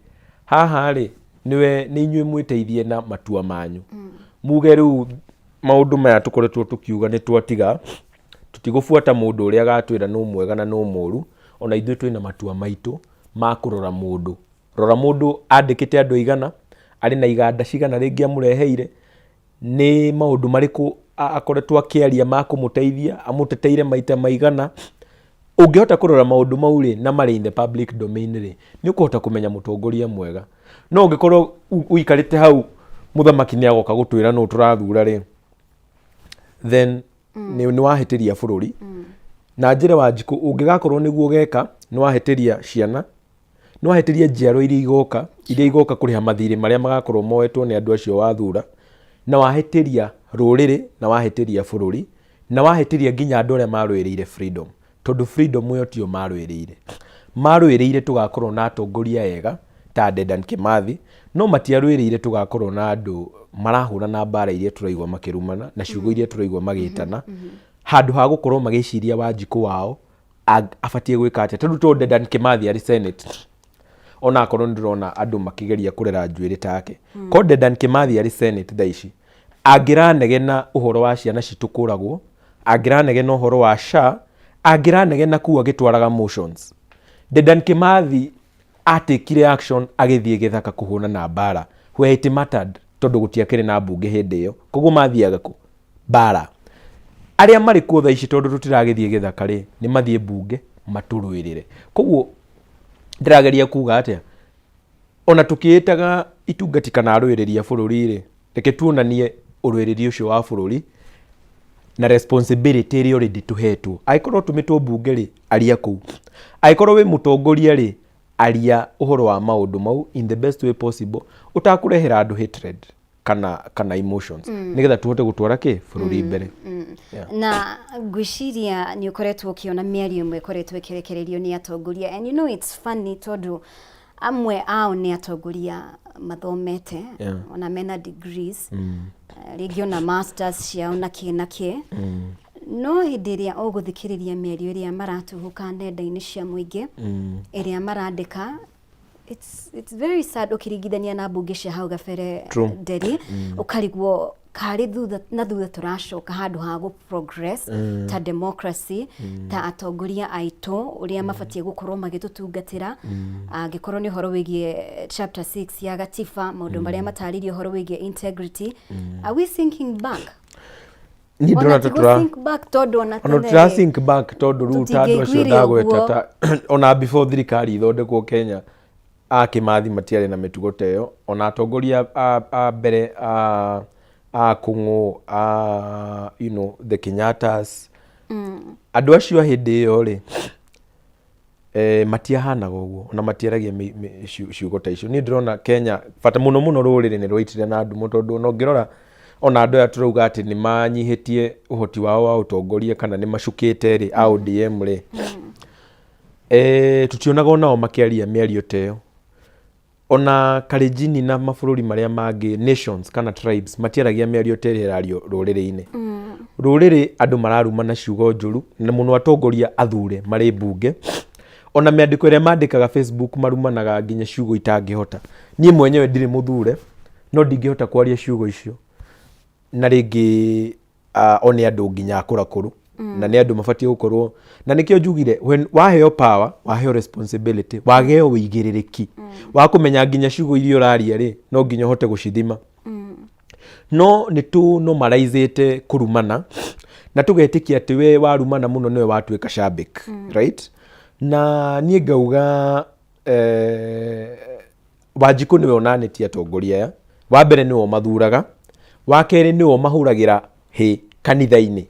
haha rĩ, nĩwe nĩ inyuĩ mwĩteithie na matua manyu, muge rĩu maũndũ maya tũkoretwo tũkiuga nĩ twatiga, tũtigũbuata mũndũ ũrĩa agatwĩra nũ mwega na nũ mũru. Ona ithuĩ twĩna matua maitũ ma kũrora mũndũ. Rora mũndũ andĩkĩte andũ aigana, arĩ na iganda cigana rĩngĩ amũreheire, nĩ maũndũ marĩkũ akoretwo akĩaria ma kũmũteithia, amũteteire maita maigana. Ũngĩhota kũrora maũndũ mau rĩ, na marĩ in the public domain rĩ, nĩ ũkũhota kũmenya mũtongoria mwega. No ũngĩkorwo ũikarĩte hau, mũthamaki nĩ agoka gũtwĩra nũ tũrathura rĩ, then nĩ wahĩtĩria bũrũri. Na njĩre Wanjikũ, ũngĩgakorwo nĩguo ũgeka, nĩ wahĩtĩria ciana, nĩ wahĩtĩria njiaro iria igoka kũrĩha mathirĩ marĩa magakorwo moetwo nĩ andũ acio wathura, na wahĩtĩria rũrĩrĩ, na wahĩtĩria bũrũri, na wahĩtĩria nginya andũ arĩa marũĩrĩire freedom, tondũ freedom ĩyo tio marũĩrĩire tũgakorwo na atongoria ega ta Dedan Kimathi, no matiarũĩrĩire tũgakorwo na andũ marahũrana mbara iria tũraigua makĩrumana na ciugo iria tũraigua magĩtana, handũ ha gũkorwo magĩciria Wanjikũ wao abatiĩ gwĩka atĩa. Tondũ to Dedan Kimathi arĩ Senate, ona akorwo nĩ ndĩrona andũ makĩgeria kũrera njuĩrĩ take, ko Dedan Kimathi arĩ Senate thaa ici, angĩranegena ũhoro wa ciana citũ kũragwo, angĩranegena ũhoro wa SHA, angĩranegena kũu agĩtwaraga motions. Dedan Kimathi atekire action agĩthiĩ gĩthaka kũhũrana na mbara where it mattered, tondũ gũtiakĩrĩ na mbunge hĩndĩ ĩyo, koguo mathiaga kũ mbara. Arĩa marĩ kuo thaa ici, tondũ tũtiragĩthiĩ gĩthaka rĩ, nĩ mathiĩ mbunge matũrũĩrĩre. Koguo ndĩrageria kuga atĩa? Ona tũkĩĩtaga itungati kana arũĩrĩri a bũrũri rĩ, reke tuonanie ũrũĩrĩri ũcio wa bũrũri na responsibility ĩrĩa already tũhetwo. Angĩkorwo tũmĩtwo mbunge rĩ, aria kũu. Angĩkorwo wĩ mũtongoria rĩ, aria ũhoro wa maũndũ mau in the best way possible, ũtakũrehera andũ hatred. kana kana emotions nĩgetha tũhote gũtwara kĩ bũrũri mbere. Yeah. Na ngwĩciria nĩ ũkoretwo ũkĩona mĩario ĩmwe ĩkoretwo ĩkĩrekererio nĩ atongoria, and you know it's funny tondũ amwe ao nĩ atongoria mathomete, ona mena degrees, rĩngĩ ona masters ciao na kĩ na kĩ, no hĩndĩ ĩrĩa ũgũthikĩrĩria mĩario ĩrĩa maratuhũka nenda-inĩ cia mũingĩ, ĩrĩa marandĩka, it's very sad ũkĩringithania na mbunge cia hau gabere. True. Nderi ũkarigwo karĩ thutha na thutha tũracoka handũ ha gũ progress ta democracy, ta atongoria aitũ ũrĩa mabatiĩ gũkorwo magĩtũtungatĩra. Angĩkorwo nĩ ũhoro wĩgiĩ chapter 6 ya gatiba, maũndũ marĩa matarĩirie ũhoro wĩgiĩ integrity, are we thinking back? Niĩ Ona ndĩrona ta ti tũra gũ think back tondũ ona ona tene tũra rĩ, think back tondũ rĩu ta andũ acio tũtingĩaiguire ndagweta ũguo. Ta ona before thirikari ithondekwo Kenya, a Kĩmathi matiarĩ na mĩtugo ta ĩyo, ona atongoria a mbere a Kũng'ũ, a the Kenyattas, andũ acio a hĩndĩ ĩyo rĩ, matiahanaga ũguo, ona matiaragia ciugo ta icio. Niĩ ndĩrona Kenya bata mũno mũno rũrĩrĩ nĩ rwaitire na ndumo, tondũ ona ũngĩrora ona andũ aya tũrauga atĩ nĩ manyihĩtie ũhoti wao wa ũtongoria kana nĩ macukĩte rĩ, a ODM rĩ, tũtionaga onao makĩaria mĩario ta ĩyo. Ona Kalenjin na mabũrũri marĩa mangĩ, nations kana tribes, matiaragia mĩario ta ĩrĩa ĩrario rũrĩrĩ-inĩ. Rũrĩrĩ andũ mararumana ciugo njũru na mũno atongoria athure marĩ mbunge, ona mĩandĩko ĩrĩa mandĩkaga Facebook marumanaga nginya ciugo itangĩhota. Niĩ mwenyewe ndirĩ mũthure, no ndingĩhota kwaria ciugo icio na rĩngĩ o nĩ andũ nginya akũrakũru na nĩ andũ mabatiĩ gũkorwo na nĩkĩo njugire when waheo power, waheo responsibility, wageo wĩigĩrĩrĩki wa kũmenya nginya ciugo iria ũraria rĩ, no nginya ũhote gũcithima. No nĩ tũ normalizĩte kũrumana na tũgetĩkia atĩ we warumana mũno nĩwe watuĩka shabik, right? Na niĩ ngauga Wanjikũ nĩwe ũnanĩtie atongoria aya. Wa mbere nĩwe ũmathuraga, wa kerĩ nĩwe ũmahũragĩra hĩ kanitha-inĩ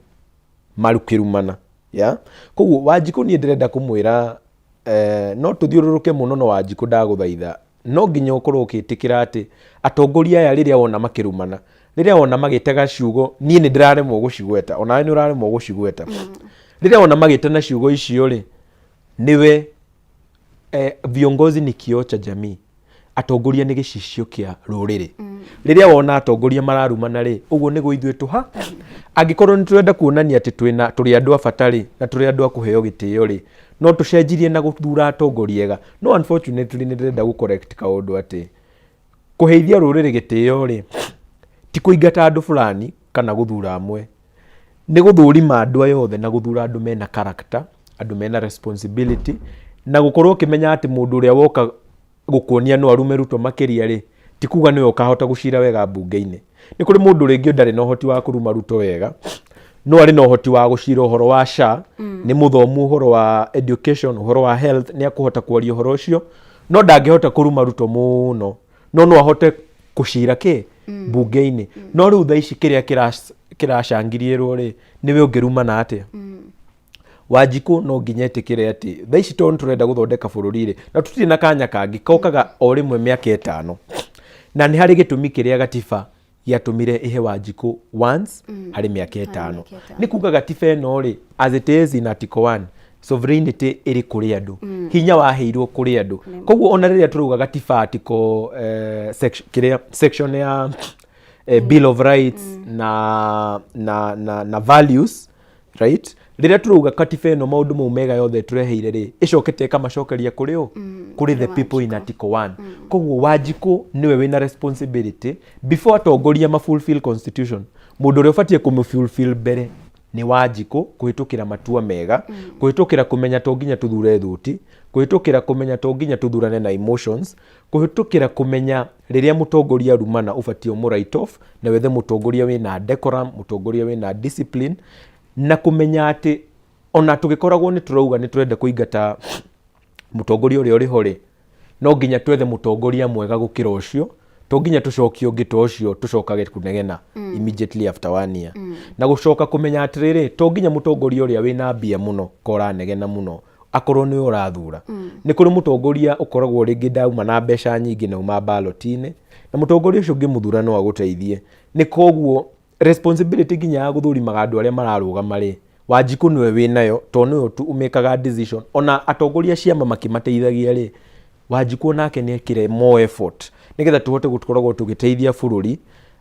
marukĩrumana, yeah? Koguo Wanjikũ niĩ ndĩrenda kũmwĩra, no tũthiũrũrũke mũno, no Wanjikũ ndagũthaitha, no nginya ũkorwo ũkĩtĩkĩra atĩ atongoria aya rĩrĩa wona makĩrumana, rĩrĩa wona magĩtega ciugo, niĩ nĩ ndĩraremwo gũcigweta, onawe nĩ ũraremwo gũcigweta, rĩrĩa wona magĩtana ciugo icio rĩ, nĩwe viongozi ni kioo cha jamii, atongoria nĩ gĩcicio kĩa rũrĩrĩ. Rĩrĩa wona atongoria mararumana rĩ, ũguo nĩguo ithuĩ tũha angĩkorwo nĩ tũrenda kuonania atĩ twĩna tũrĩ andũ a bata rĩ, na tũrĩ andũ a kũheo gĩtĩo rĩ, no tũcenjirie na gũthura atongoria ega. No unfortunately nĩ ndĩrenda gũ correct kaũndũ atĩ kũheithia rũrĩrĩ gĩtĩo rĩ, ti kũingata andũ fulani kana gũthura amwe, nĩ gũthũrima andũ aya othe na gũthura andũ mena character, andũ mena responsibility, na gũkorwo ũkĩmenya atĩ mũndũ ũrĩa woka gũkuonia no arume Ruto makĩria rĩ, ti kuga nĩwe ũkahota gũcira wega mbunge-inĩ. Nĩ kũrĩ mũndũ rĩngĩ ndarĩ na ũhoti wa kũruma Ruto wega, no arĩ na ũhoti wa gũcira ũhoro wa SHA, nĩ mũthomu ũhoro wa education, ũhoro wa health, nĩ akũhota kwaria ũhoro ũcio, no ndangĩhota kũruma Ruto mũno, no no ahote kũcira kĩ mbunge-inĩ. No rĩu thaa ici kĩrĩa kĩracangiriĩrwo rĩ, nĩwe ũngĩrumana atĩa? Wanjikũ no nginya ĩtĩkĩre atĩ thaa ici tondũ tũrenda gũthondeka bũrũri rĩ, na tũtirĩ na kanya kangĩ kokaga o rĩmwe mĩaka 5, na nĩ harĩ gĩtũmi kĩrĩa gatiba gĩatũmire ĩhe Wanjikũ once harĩ mĩaka 5. Nĩ kuga gatiba ĩno rĩ, as it is in article 1, sovereignty ĩrĩ kũrĩ andũ, hinya waheirwo kũrĩ andũ. Koguo ona rĩrĩa tũrauga gatiba article section, kĩrĩa section ya bill of rights na values, right? Rĩrĩa tũrauga katiba ĩno maũndũ mau mega yothe tũreheire rĩ, ĩcokete ĩkamacokeria kũrĩ ũ? Kũrĩ the people in article 1. Koguo Wanjikũ nĩwe wĩna responsibility before atongoria ma fulfill constitution. Mũndũ ũrĩa ũbatiĩ kũmũ fulfill mbere nĩ Wanjikũ, kũhĩtũkĩra matua mega, kũhĩtũkĩra kũmenya to nginya tũthure thuti, kũhĩtũkĩra kũmenya to nginya tũthurane na emotions, kũhĩtũkĩra kũmenya rĩrĩa mũtongoria arumana ũbatiĩ ũmũ write off na wethe mũtongoria wĩna decorum, mũtongoria wĩna discipline, na kũmenya atĩ ona tũgĩkoragwo nĩ tũrauga nĩ tũrenda kũingata mũtongoria ũrĩa ũrĩ ho rĩ, no nginya twethe mũtongoria mwega gũkĩra ũcio. To nginya tũcokie ũngĩ ta ũcio tũcokage kũnegena immediately after one year. Na gũcoka kũmenya atĩrĩrĩ, to nginya mũtongoria ũrĩa wĩna mbia mũno ka ũranegena mũno akorwo nĩwe ũrathura. Nĩ kũrĩ mũtongoria ũkoragwo rĩngĩ ndauma na mbeca nyingĩ na uma ballot-inĩ, Na mũtongoria ũcio ũngĩmũthura no agũteithie. Nĩ koguo responsibility nginya ya gũthũrimaga andũ arĩa mararũgama rĩ, Wanjikũ nĩwe wĩnayo tondũ nĩwe tu ũmĩkaga decision. Ona atongoria ciama makĩmateithagia rĩ, Wanjikũ onake nĩ ekĩre more effort nĩgetha tũhote gũkoragwo tũgĩteithia bũrũri.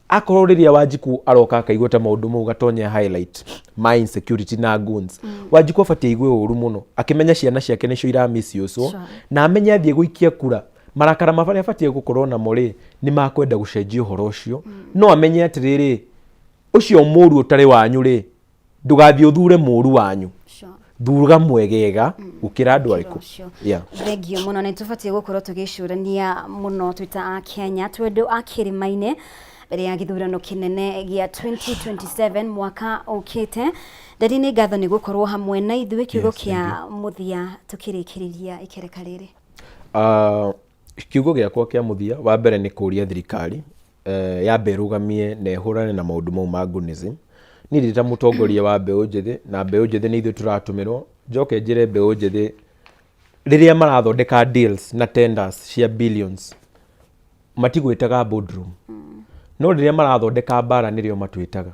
Akorwo rĩrĩa Wanjikũ aroka akaigua ta maũndũ mau Gatonye highlight ma insecurity na goons, Wanjikũ abatiĩ aigue ũru mũno akĩmenya ciana ciake nĩcio ira misuse na amenye athiĩ gũikia kura marakara marĩa abatiĩ gũkorwo namo rĩ nĩ makwenda gũcenjia ũhoro ũcio. No amenye atĩrĩrĩ, ũcio mũru ũtarĩ wanyu rĩ, ndũgathiĩ ũthure mũru wanyu, thura mwegega gũkĩra andũ arĩkũ. Yeah. Thengio mũno. Nĩ tũbatiĩ gũkorwo tũgĩcũrania mũno twĩ ta a Kenya, twĩ andũ a kĩrĩma-inĩ mbere ya gĩthurano kĩnene gĩa 2027 mwaka ũkĩte. Ndari nĩ ngatho nĩ gũkorwo hamwe na ithuĩ. Kiugo Yes, kĩa mũthia tũkĩrĩkĩrĩria ikereka rĩrĩ. Kiugo gĩakwa kĩa mũthia wa mbere nĩ kũria thirikari yambe ĩrũgamie na ĩhũrane na maũndũ mau ma goonism. Niĩ ndĩ ta mũtongoria wa mbeũ njĩthĩ, na mbeũ njĩthĩ nĩ ithuĩ tũratũmĩrwo, njoke njĩre mbeũ njĩthĩ rĩrĩa marathondeka deals na tenders cia billions matigwĩtaga boardroom, no rĩrĩa marathondeka mbara nĩrĩo matwĩtaga.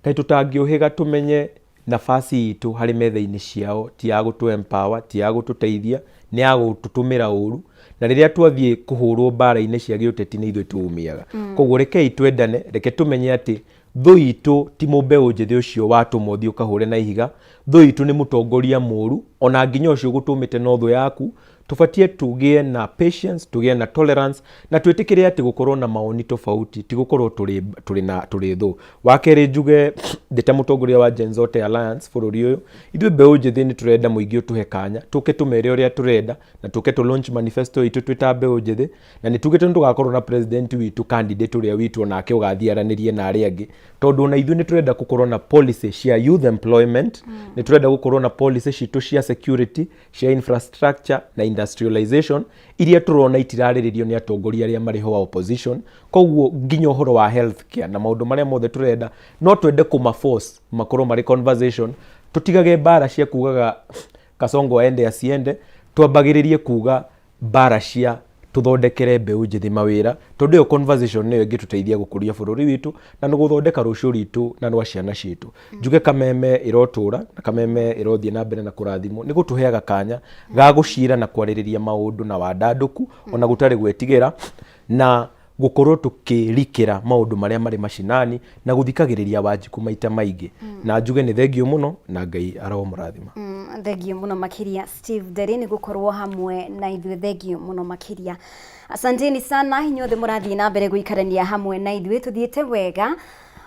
Kaĩ tũtangĩũhĩga tũmenye nafasi itũ harĩ metha-inĩ ciao ti ya gũtũ empower, ti ya gũtũteithia, nĩ ya gũtũtũmĩra ũru, na rĩrĩa twathiĩ kũhũrwo mbara-inĩ cia gĩũteti nĩ ithuĩ tũũmiaga. Koguo rekei twendane, reke tũmenye atĩ thũ itũ ti mũmbeũ njĩthĩ ũcio watũmwo ũthiĩ ũkahũre na ihiga, thũ itũ nĩ mũtongoria mũru, ona nginya ũcio ũgũtũmĩte no thũ yaku. Tũbatiĩ tũgĩe na patience, tũgĩe na tolerance, na twĩtĩkĩre atĩ gũkorwo na mawoni tofauti ti gũkorwo tũrĩ tũrĩ na tũrĩ thũ. Wa kerĩ, njuge ndĩ ta mũtongoria wa Gen Zote Alliance bũrũri ũyũ, ithuĩ mbeũ njĩthĩ nĩ tũrenda mũingĩ ũtũhe kanya tũke tũmere ũrĩa tũrenda na tũke tũ launch manifesto itũ twĩ ta mbeũ njĩthĩ, na nĩ tugĩte nĩ tũgakorwo na president witũ, candidate ũrĩa witũ onake ũgathiĩ aranĩrie na arĩa angĩ, tondũ ona ithuĩ nĩ tũrenda gũkorwo na policy cia youth employment, nĩ tũrenda gũkorwo na policy citũ cia security, cia infrastructure na industrialization iria tũrona itirarĩrĩrio nĩ atongoria arĩa marĩ ho wa opposition. Koguo nginya ũhoro wa health care na maũndũ marĩa mothe tũrenda, no twende kũma force makorwo marĩ conversation. Tũtigage mbara cia kugaga Kasongo aende asiende, twambagĩrĩrie kuga mbara cia tũthondekere mbeũ njĩthĩ mawĩra, tondũ ĩyo conversation nĩyo ĩngĩtũteithia gũkũria bũrũri witũ na nĩ gũthondeka rũciũ rwitũ na rwa ciana citũ. Njuge Kameme ĩrotũra na Kameme ĩrothiĩ na mbere na kũrathimwo nĩ gũtũheaga kanya ga gũcira na kwarĩrĩria maũndũ na wandandũku ona gũtarĩ gwĩtigĩra, na gũkorwo tũkĩrikĩra maũndũ marĩa marĩ macinani na gũthikagĩrĩria Wanjikũ maita maingĩ. Na njuge nĩ thengio mũno na Ngai aromũrathima. Thengio mũno makĩria Steve Nderi nĩ gũkorwo hamwe na ithuĩ, thengio mũno makĩria. Asanteni sana inyuothe mũrathiĩ na mbere gũikarania hamwe na ithuĩ, tũthiĩte wega.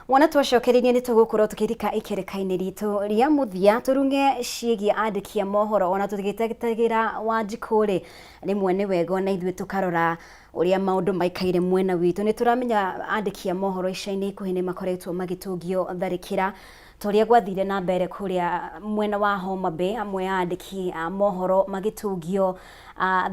Wona twacokereirie nĩ tũgũkorwo tũkĩrika ikereka-inĩ ritũ rĩa mũthia tũrung'e ciĩgiĩ andĩki a mohoro, ona tũgĩtetagĩra Wanjikũ rĩ, rĩmwe nĩ wega ona ithuĩ tũkarora ũrĩa maũndũ maikaire mwena witũ. Nĩ tũramenya andĩki a mohoro ica-inĩ ikuhĩ nĩ makoretwo magĩtũngio tharĩkĩra ta ũrĩa gwathire na mbere kũrĩa mwena wa Homa Bay, amwe a andĩki a mohoro magĩtũngio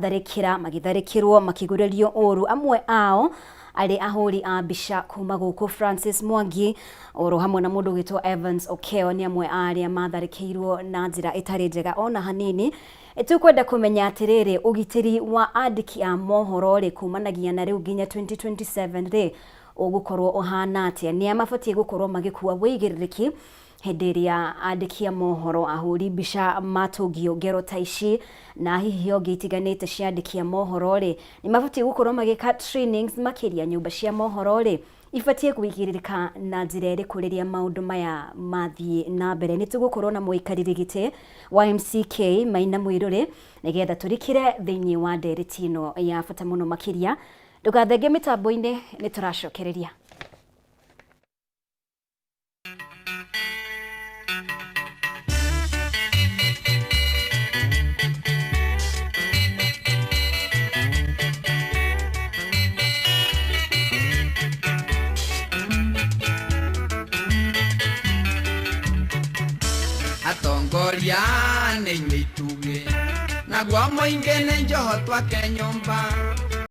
tharĩkĩra, magĩtharĩkĩrwo, makĩgurĩrio ũru, amwe ao arĩ ahũri a mbica kuma gũkũ Francis Mwangi oro hamwe na mũndũ ũgwĩtwo Evans Okeo nĩ amwe a arĩa matharĩkĩirwo na njĩra ĩtarĩ njega ona hanini. Tũkwenda kũmenya atĩrĩrĩ, ũgitĩri wa andĩki a mohoro rĩ kumanagia na rĩu nginya 2027 rĩ ũgũkorwo ũhana atĩa? Nĩa mabatiĩ gũkorwo magĩkua wĩigĩrĩrĩki hĩndĩ ĩrĩa andĩki a mohoro, ahũri mbica matũngio ngero ta ici, na hihi honge itiganĩte cia andĩki a mohoro rĩ nĩ mabatiĩ gũkorwo magĩka trainings makĩria? Nyũmba cia mohoro rĩ ibatiĩ kũigĩrĩrĩka na njĩra ĩrĩkũ rĩrĩa maũndũ maya mathiĩ na mbere? Nĩ tũgũkorwo na mũikarĩri gĩtĩ wa MCK Maina Mwĩrũrĩ nĩgetha tũrikĩre thĩinĩ wa ndereti ĩno ya bata mũno makĩria. Ndũgathenge mĩtambo-inĩ, nĩ tũracokereria. Atongoria nĩ inyuĩ itugĩ, naguo mũingĩ nĩ njoho twake nyũmba.